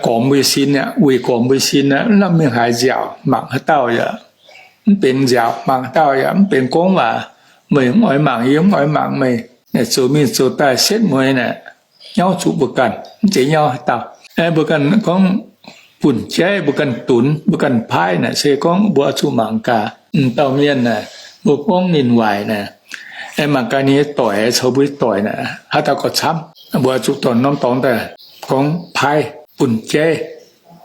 Gormx mbuo sin aqv, weic gormx mbuo sin aqv, lamh mingh haaix nziaauc, mangc haaix dauh yaac mv benx nziaauc, mangc haaix dauh yaac mv benx gorngv waac. Meih mv oix mangc yie, mv oix mangc meih. Naaic zoux mingh zoux daaih setv mueiz naaic, nyauv zuqc mbuo ganh, mv zeiz nyauv haaix dauh. Mbuo ganh gorngv bun jaiv, mbuo ganh dunx, mbuo ganh paaiv naaic se gorngv mbuo oix zuqc mangc gaax. M'dauh mienh naaic, mbuo gorngv ninh waaic naaic, mangc gaax ninh nyei doic caux mbuo nyei doic naaic haaix dauh gauh camv. Mbuo oix zuqc dorh norm dorngx daaih gorngv paaiv bun jaiv,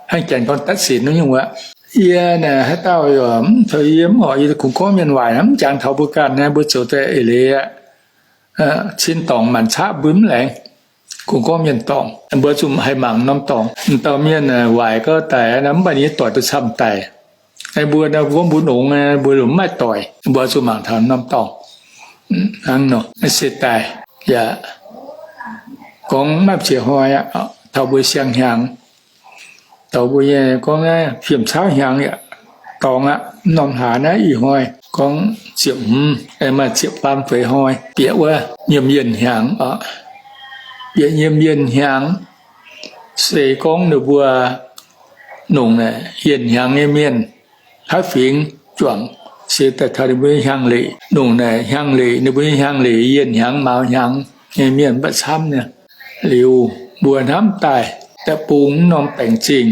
hnangv janx gorngv ตัดสิน nor nyungc wuov. Yie naaic haaix dauh yaac mv caux yie mv horpc, yie kungx gorngv mienh waaic, mv jangx taux mbuo ganh naaic, mbuo zoux daaih eix leiz aqv. Cin dorngc maanc qaqv mbuo mv laengz, kungx gorngv mienh dorngc. Mbuo zuqc haih mangc norm dorngx. M'dauh mienh waaic gau daic, mv baac ninh nyei doic duqv camv daic. Mbuo gorngv mbuo nongx, mbuo mv maaih doic, mbuo zuqc mangc taux norm dorngx. Hnangv nor se daaih yaac gorngv maaih ziex hnoi aqv, taux mbuo siang-hnyangx, taux mbuo nyei gorngv naaiv fiem-caauv hnyangx yaac dorngx aqv. Mv norm hlaax naaiv ih hnoi gorngv ziepc hmz, maaih ziepc faam feix hnoi bieqc wuov nyiemc yienh hnyangx oc. Bieqc nyiemc yienh hnyangx se gorngv ninh mbuo nongc naaic yienh hnyangx nyei mienh, haaix fingx juangc se daaih taux ninh mbuo nyei hnyangx-leic. Nongc naaic hnyangx-leic, ninh mbuo nyei hnyangx-leic yienh hnyangx, mauz hnyangx nyei mienh mv baac camv nyei. Liuz mbuo hnamv daaih deic-bung mv norm baengc zingh,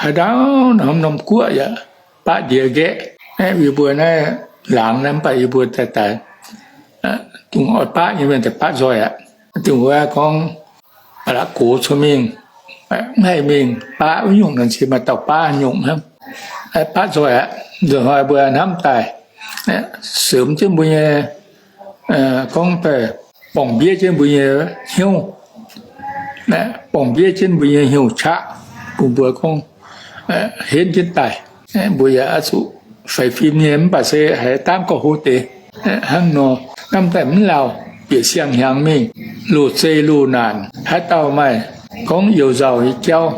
haaix ndau norm norm guoqv yaac baqv ndiev nqaeqv. Aeqv, yie mbuo naaiv laangz naaiv mv baac yie mbuo daaih daaih dongh oix baqv nyei mienh daaih baqv nzoih aqv. Dongh wuov gorngv ba'laqc gox cuotv mingh, mv haih mingh baqv wuov nyungc nor, se maaih dauh baav nyungc hnangv. baqv nzoih aqv. Nzunc hnoi mbuo hnamv daaih, seumx jienv mbuo nyei, gorngv daaih borngc-mbiev jienv mbuo nyei hnyouv, borngc-mbiev jienv mbuo nyei hnyouv qaqv, bun mbuo gorngv henv jienv daaih. Mbuo yaac oix zuqc faix fim nyei, mv baac se haiz dangv gorngv hlo deix. Hnangv nor, hnamv daaih mv lauh, bieqc siang-hnyangx mingh, loz-zei loz-naanc, haaix dauh maaih gorngv you-nzauh nyei jauv,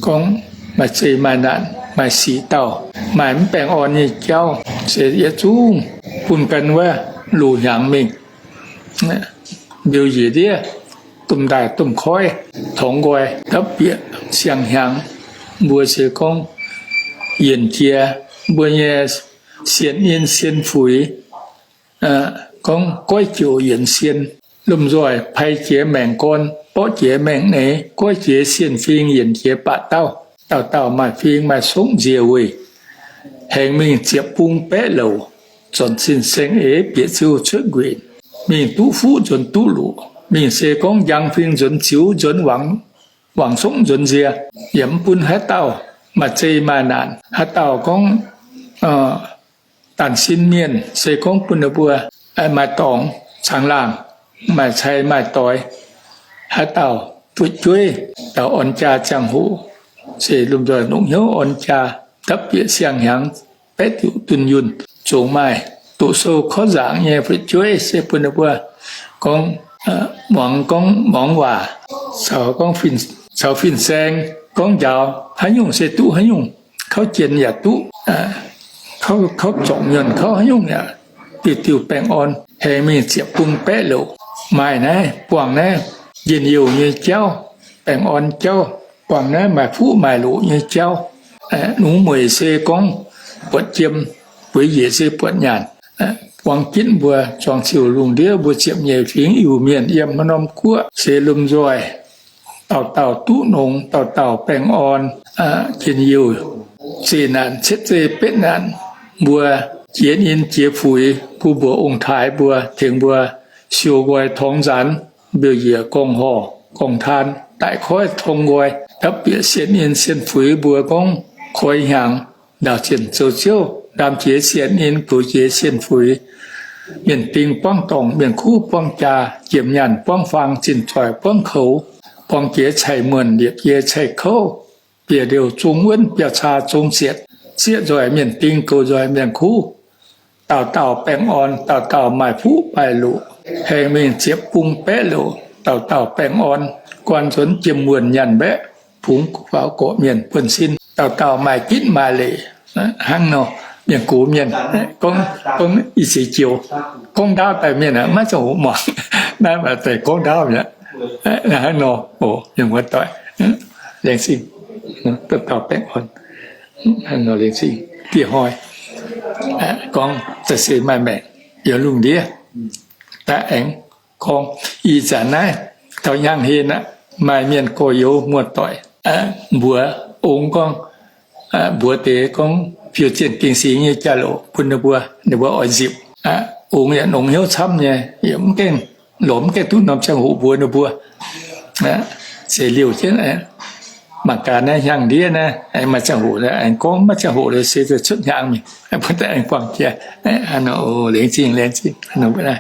gorngv maaih zeqc maaih naanc maaih sic dauh, maaih mv baengh orn nyei jauv, se yietc zungv bun gan wuov loz-hnyangx mingh, mbiouh njiec ndiev, domh ndaaih domh koiv, torngx nqoi dapv bieqc siang-hnyangx. Mbuo se gorngv yienc jiex mbuo nyei sien-in sien-fuix, gorngv goiv jouc yienc sien, lomh nzoih pai jiex maengc gorn, borqv jiex maengc neix, goiv jiex sien-fing yienc jiex baac dauh. Dauh dauh maaih fing maaih songv nzie weih, hengx mingh ziepc bung baeqv louc, zornc sin seng eix bieqc ziuh cuotv nquenc, mingh duqv fuqv nzuonx duqv loqc, mingh se gorngv njang fing nzuonx ziux nzuonx wangc songv nzuonx nzie, yaac mv bun haaix dauh maaih zeqc maaih naanc. Haaix dauh gorngv daanh sin mienh se gorngv bun ninh mbuo maaih dorngx caangh laangh, maaih cai maaih doix. Haaix dauh fu'jueiv dauh orn jaa ziangh hoc, se lomh nzoih longc hnyouv orn jaa, dapv bieqc siang-hnyangx, baeqv diuc dunh yunh, zungv maaih doqc sou korv nzaangc nyei fu'jueiv se bun ninh mbuo gorngv muangx, gorngv muangx waac, caux gorngv, caux fin-saeng gorngv njaaux haaix nyungc se duqv haaix nyungc, kauv jien yaac duqv, kauv zorngc nyuonh kauv haaix nyungc yaac diuh diuh baengh orn, hengx mingh ziepc bung baeqv louc, maaih naaiv buangh naaiv njien-youh nyei jauv, baengh orn jauv, buangh naaiv maaih fuqv maaih loqc nyei jauv. Nungx mueic se gorngv buatc jiem, bueix njiec se buatc nyaanh. Buangh ginv mbuo zuangx ziouc lungh ndiev mbuo ziepc nyeic fingx Iu-Mienh yiem haaix norm guoqv se lomh nzoih dauh dauh duqv nongx, dauh dauh baengh orn, njien-youh, zeqc naanc cietv zei betv naanc, mbuo jiex in jiex fuix, bun mbuo ong-taaix mbuo, tengx mbuo siou nqoi torngx nzaanx, mbiouh njiec gorngv horc gorngv taan, daic koiv torngx nqoi, dapv bieqc sien in sien fuix mbuo gorngv koi hnyangx, ndaauh zienh zoux ziouv, ndaam jiex sien in, goux jiex sien fuix, mienh ding buangv dorngc, mienh kuv buangv jaa, jiem nyaanh buangv faang, zinh zoih buangv koux, buangv jiex cai-muonh, liepc jiex cai-kouv, bieqc liouh zong wuonv, biauv-caa zong sietc, zieqv nzoih mienh ding, goux nzoih mienh kuv, dauh dauh baengh orn, dauh dauh maaih fuqv maaih loqc, hengx mingh ziepc bung baeqv louc, dauh dauh baengh orn, guan nzuonx jiem wuonh nyaanh mbaeqv, fungx faaux gorqv-mienh buonv-sin, dauh dauh maaih ginv maaih leic. Hnangv nor, mienh gox mienh gorngv, gorngv i ziex joux, gorngv ndaauv daaih mienh maiv ziangh hoc muangx. Naaiv maaih deix gorngv ndaauv mi'aqv. Hnangv nor, o, mienh muoz-doic, laengz zingh, dauh dauh baengh orn, laengz zingh dieh hnoi gorngv da'seix maaih maengc yiem lungh ndiev daaih aengx gorngv. Ih zanc naaiv taux hnyangx-hlen aqv, maaih mienh gorx-youz muoz-doic mbuox ong gorngv, mbuox deix gorngv fiou zienh gengh singx nyei jauv-louc bun ninh mbuo, ninh mbuo oix nzipc. Ong yaac nongx hnyouv camv nyei, yaac mv gaengh lorz, mv gaengh duqv norm ziangh hoc mbuox ninh mbuo. Se liouh jienv mangc gaax naaiv hnyangx-ndiev naaiv, maaih ziangh hoc aengx gorngv, maiv ziangh hoc se cuotv hnyangx mingh, bun daaih aengx buangh jiex. Laengz zingh, laengz zingh naaiv.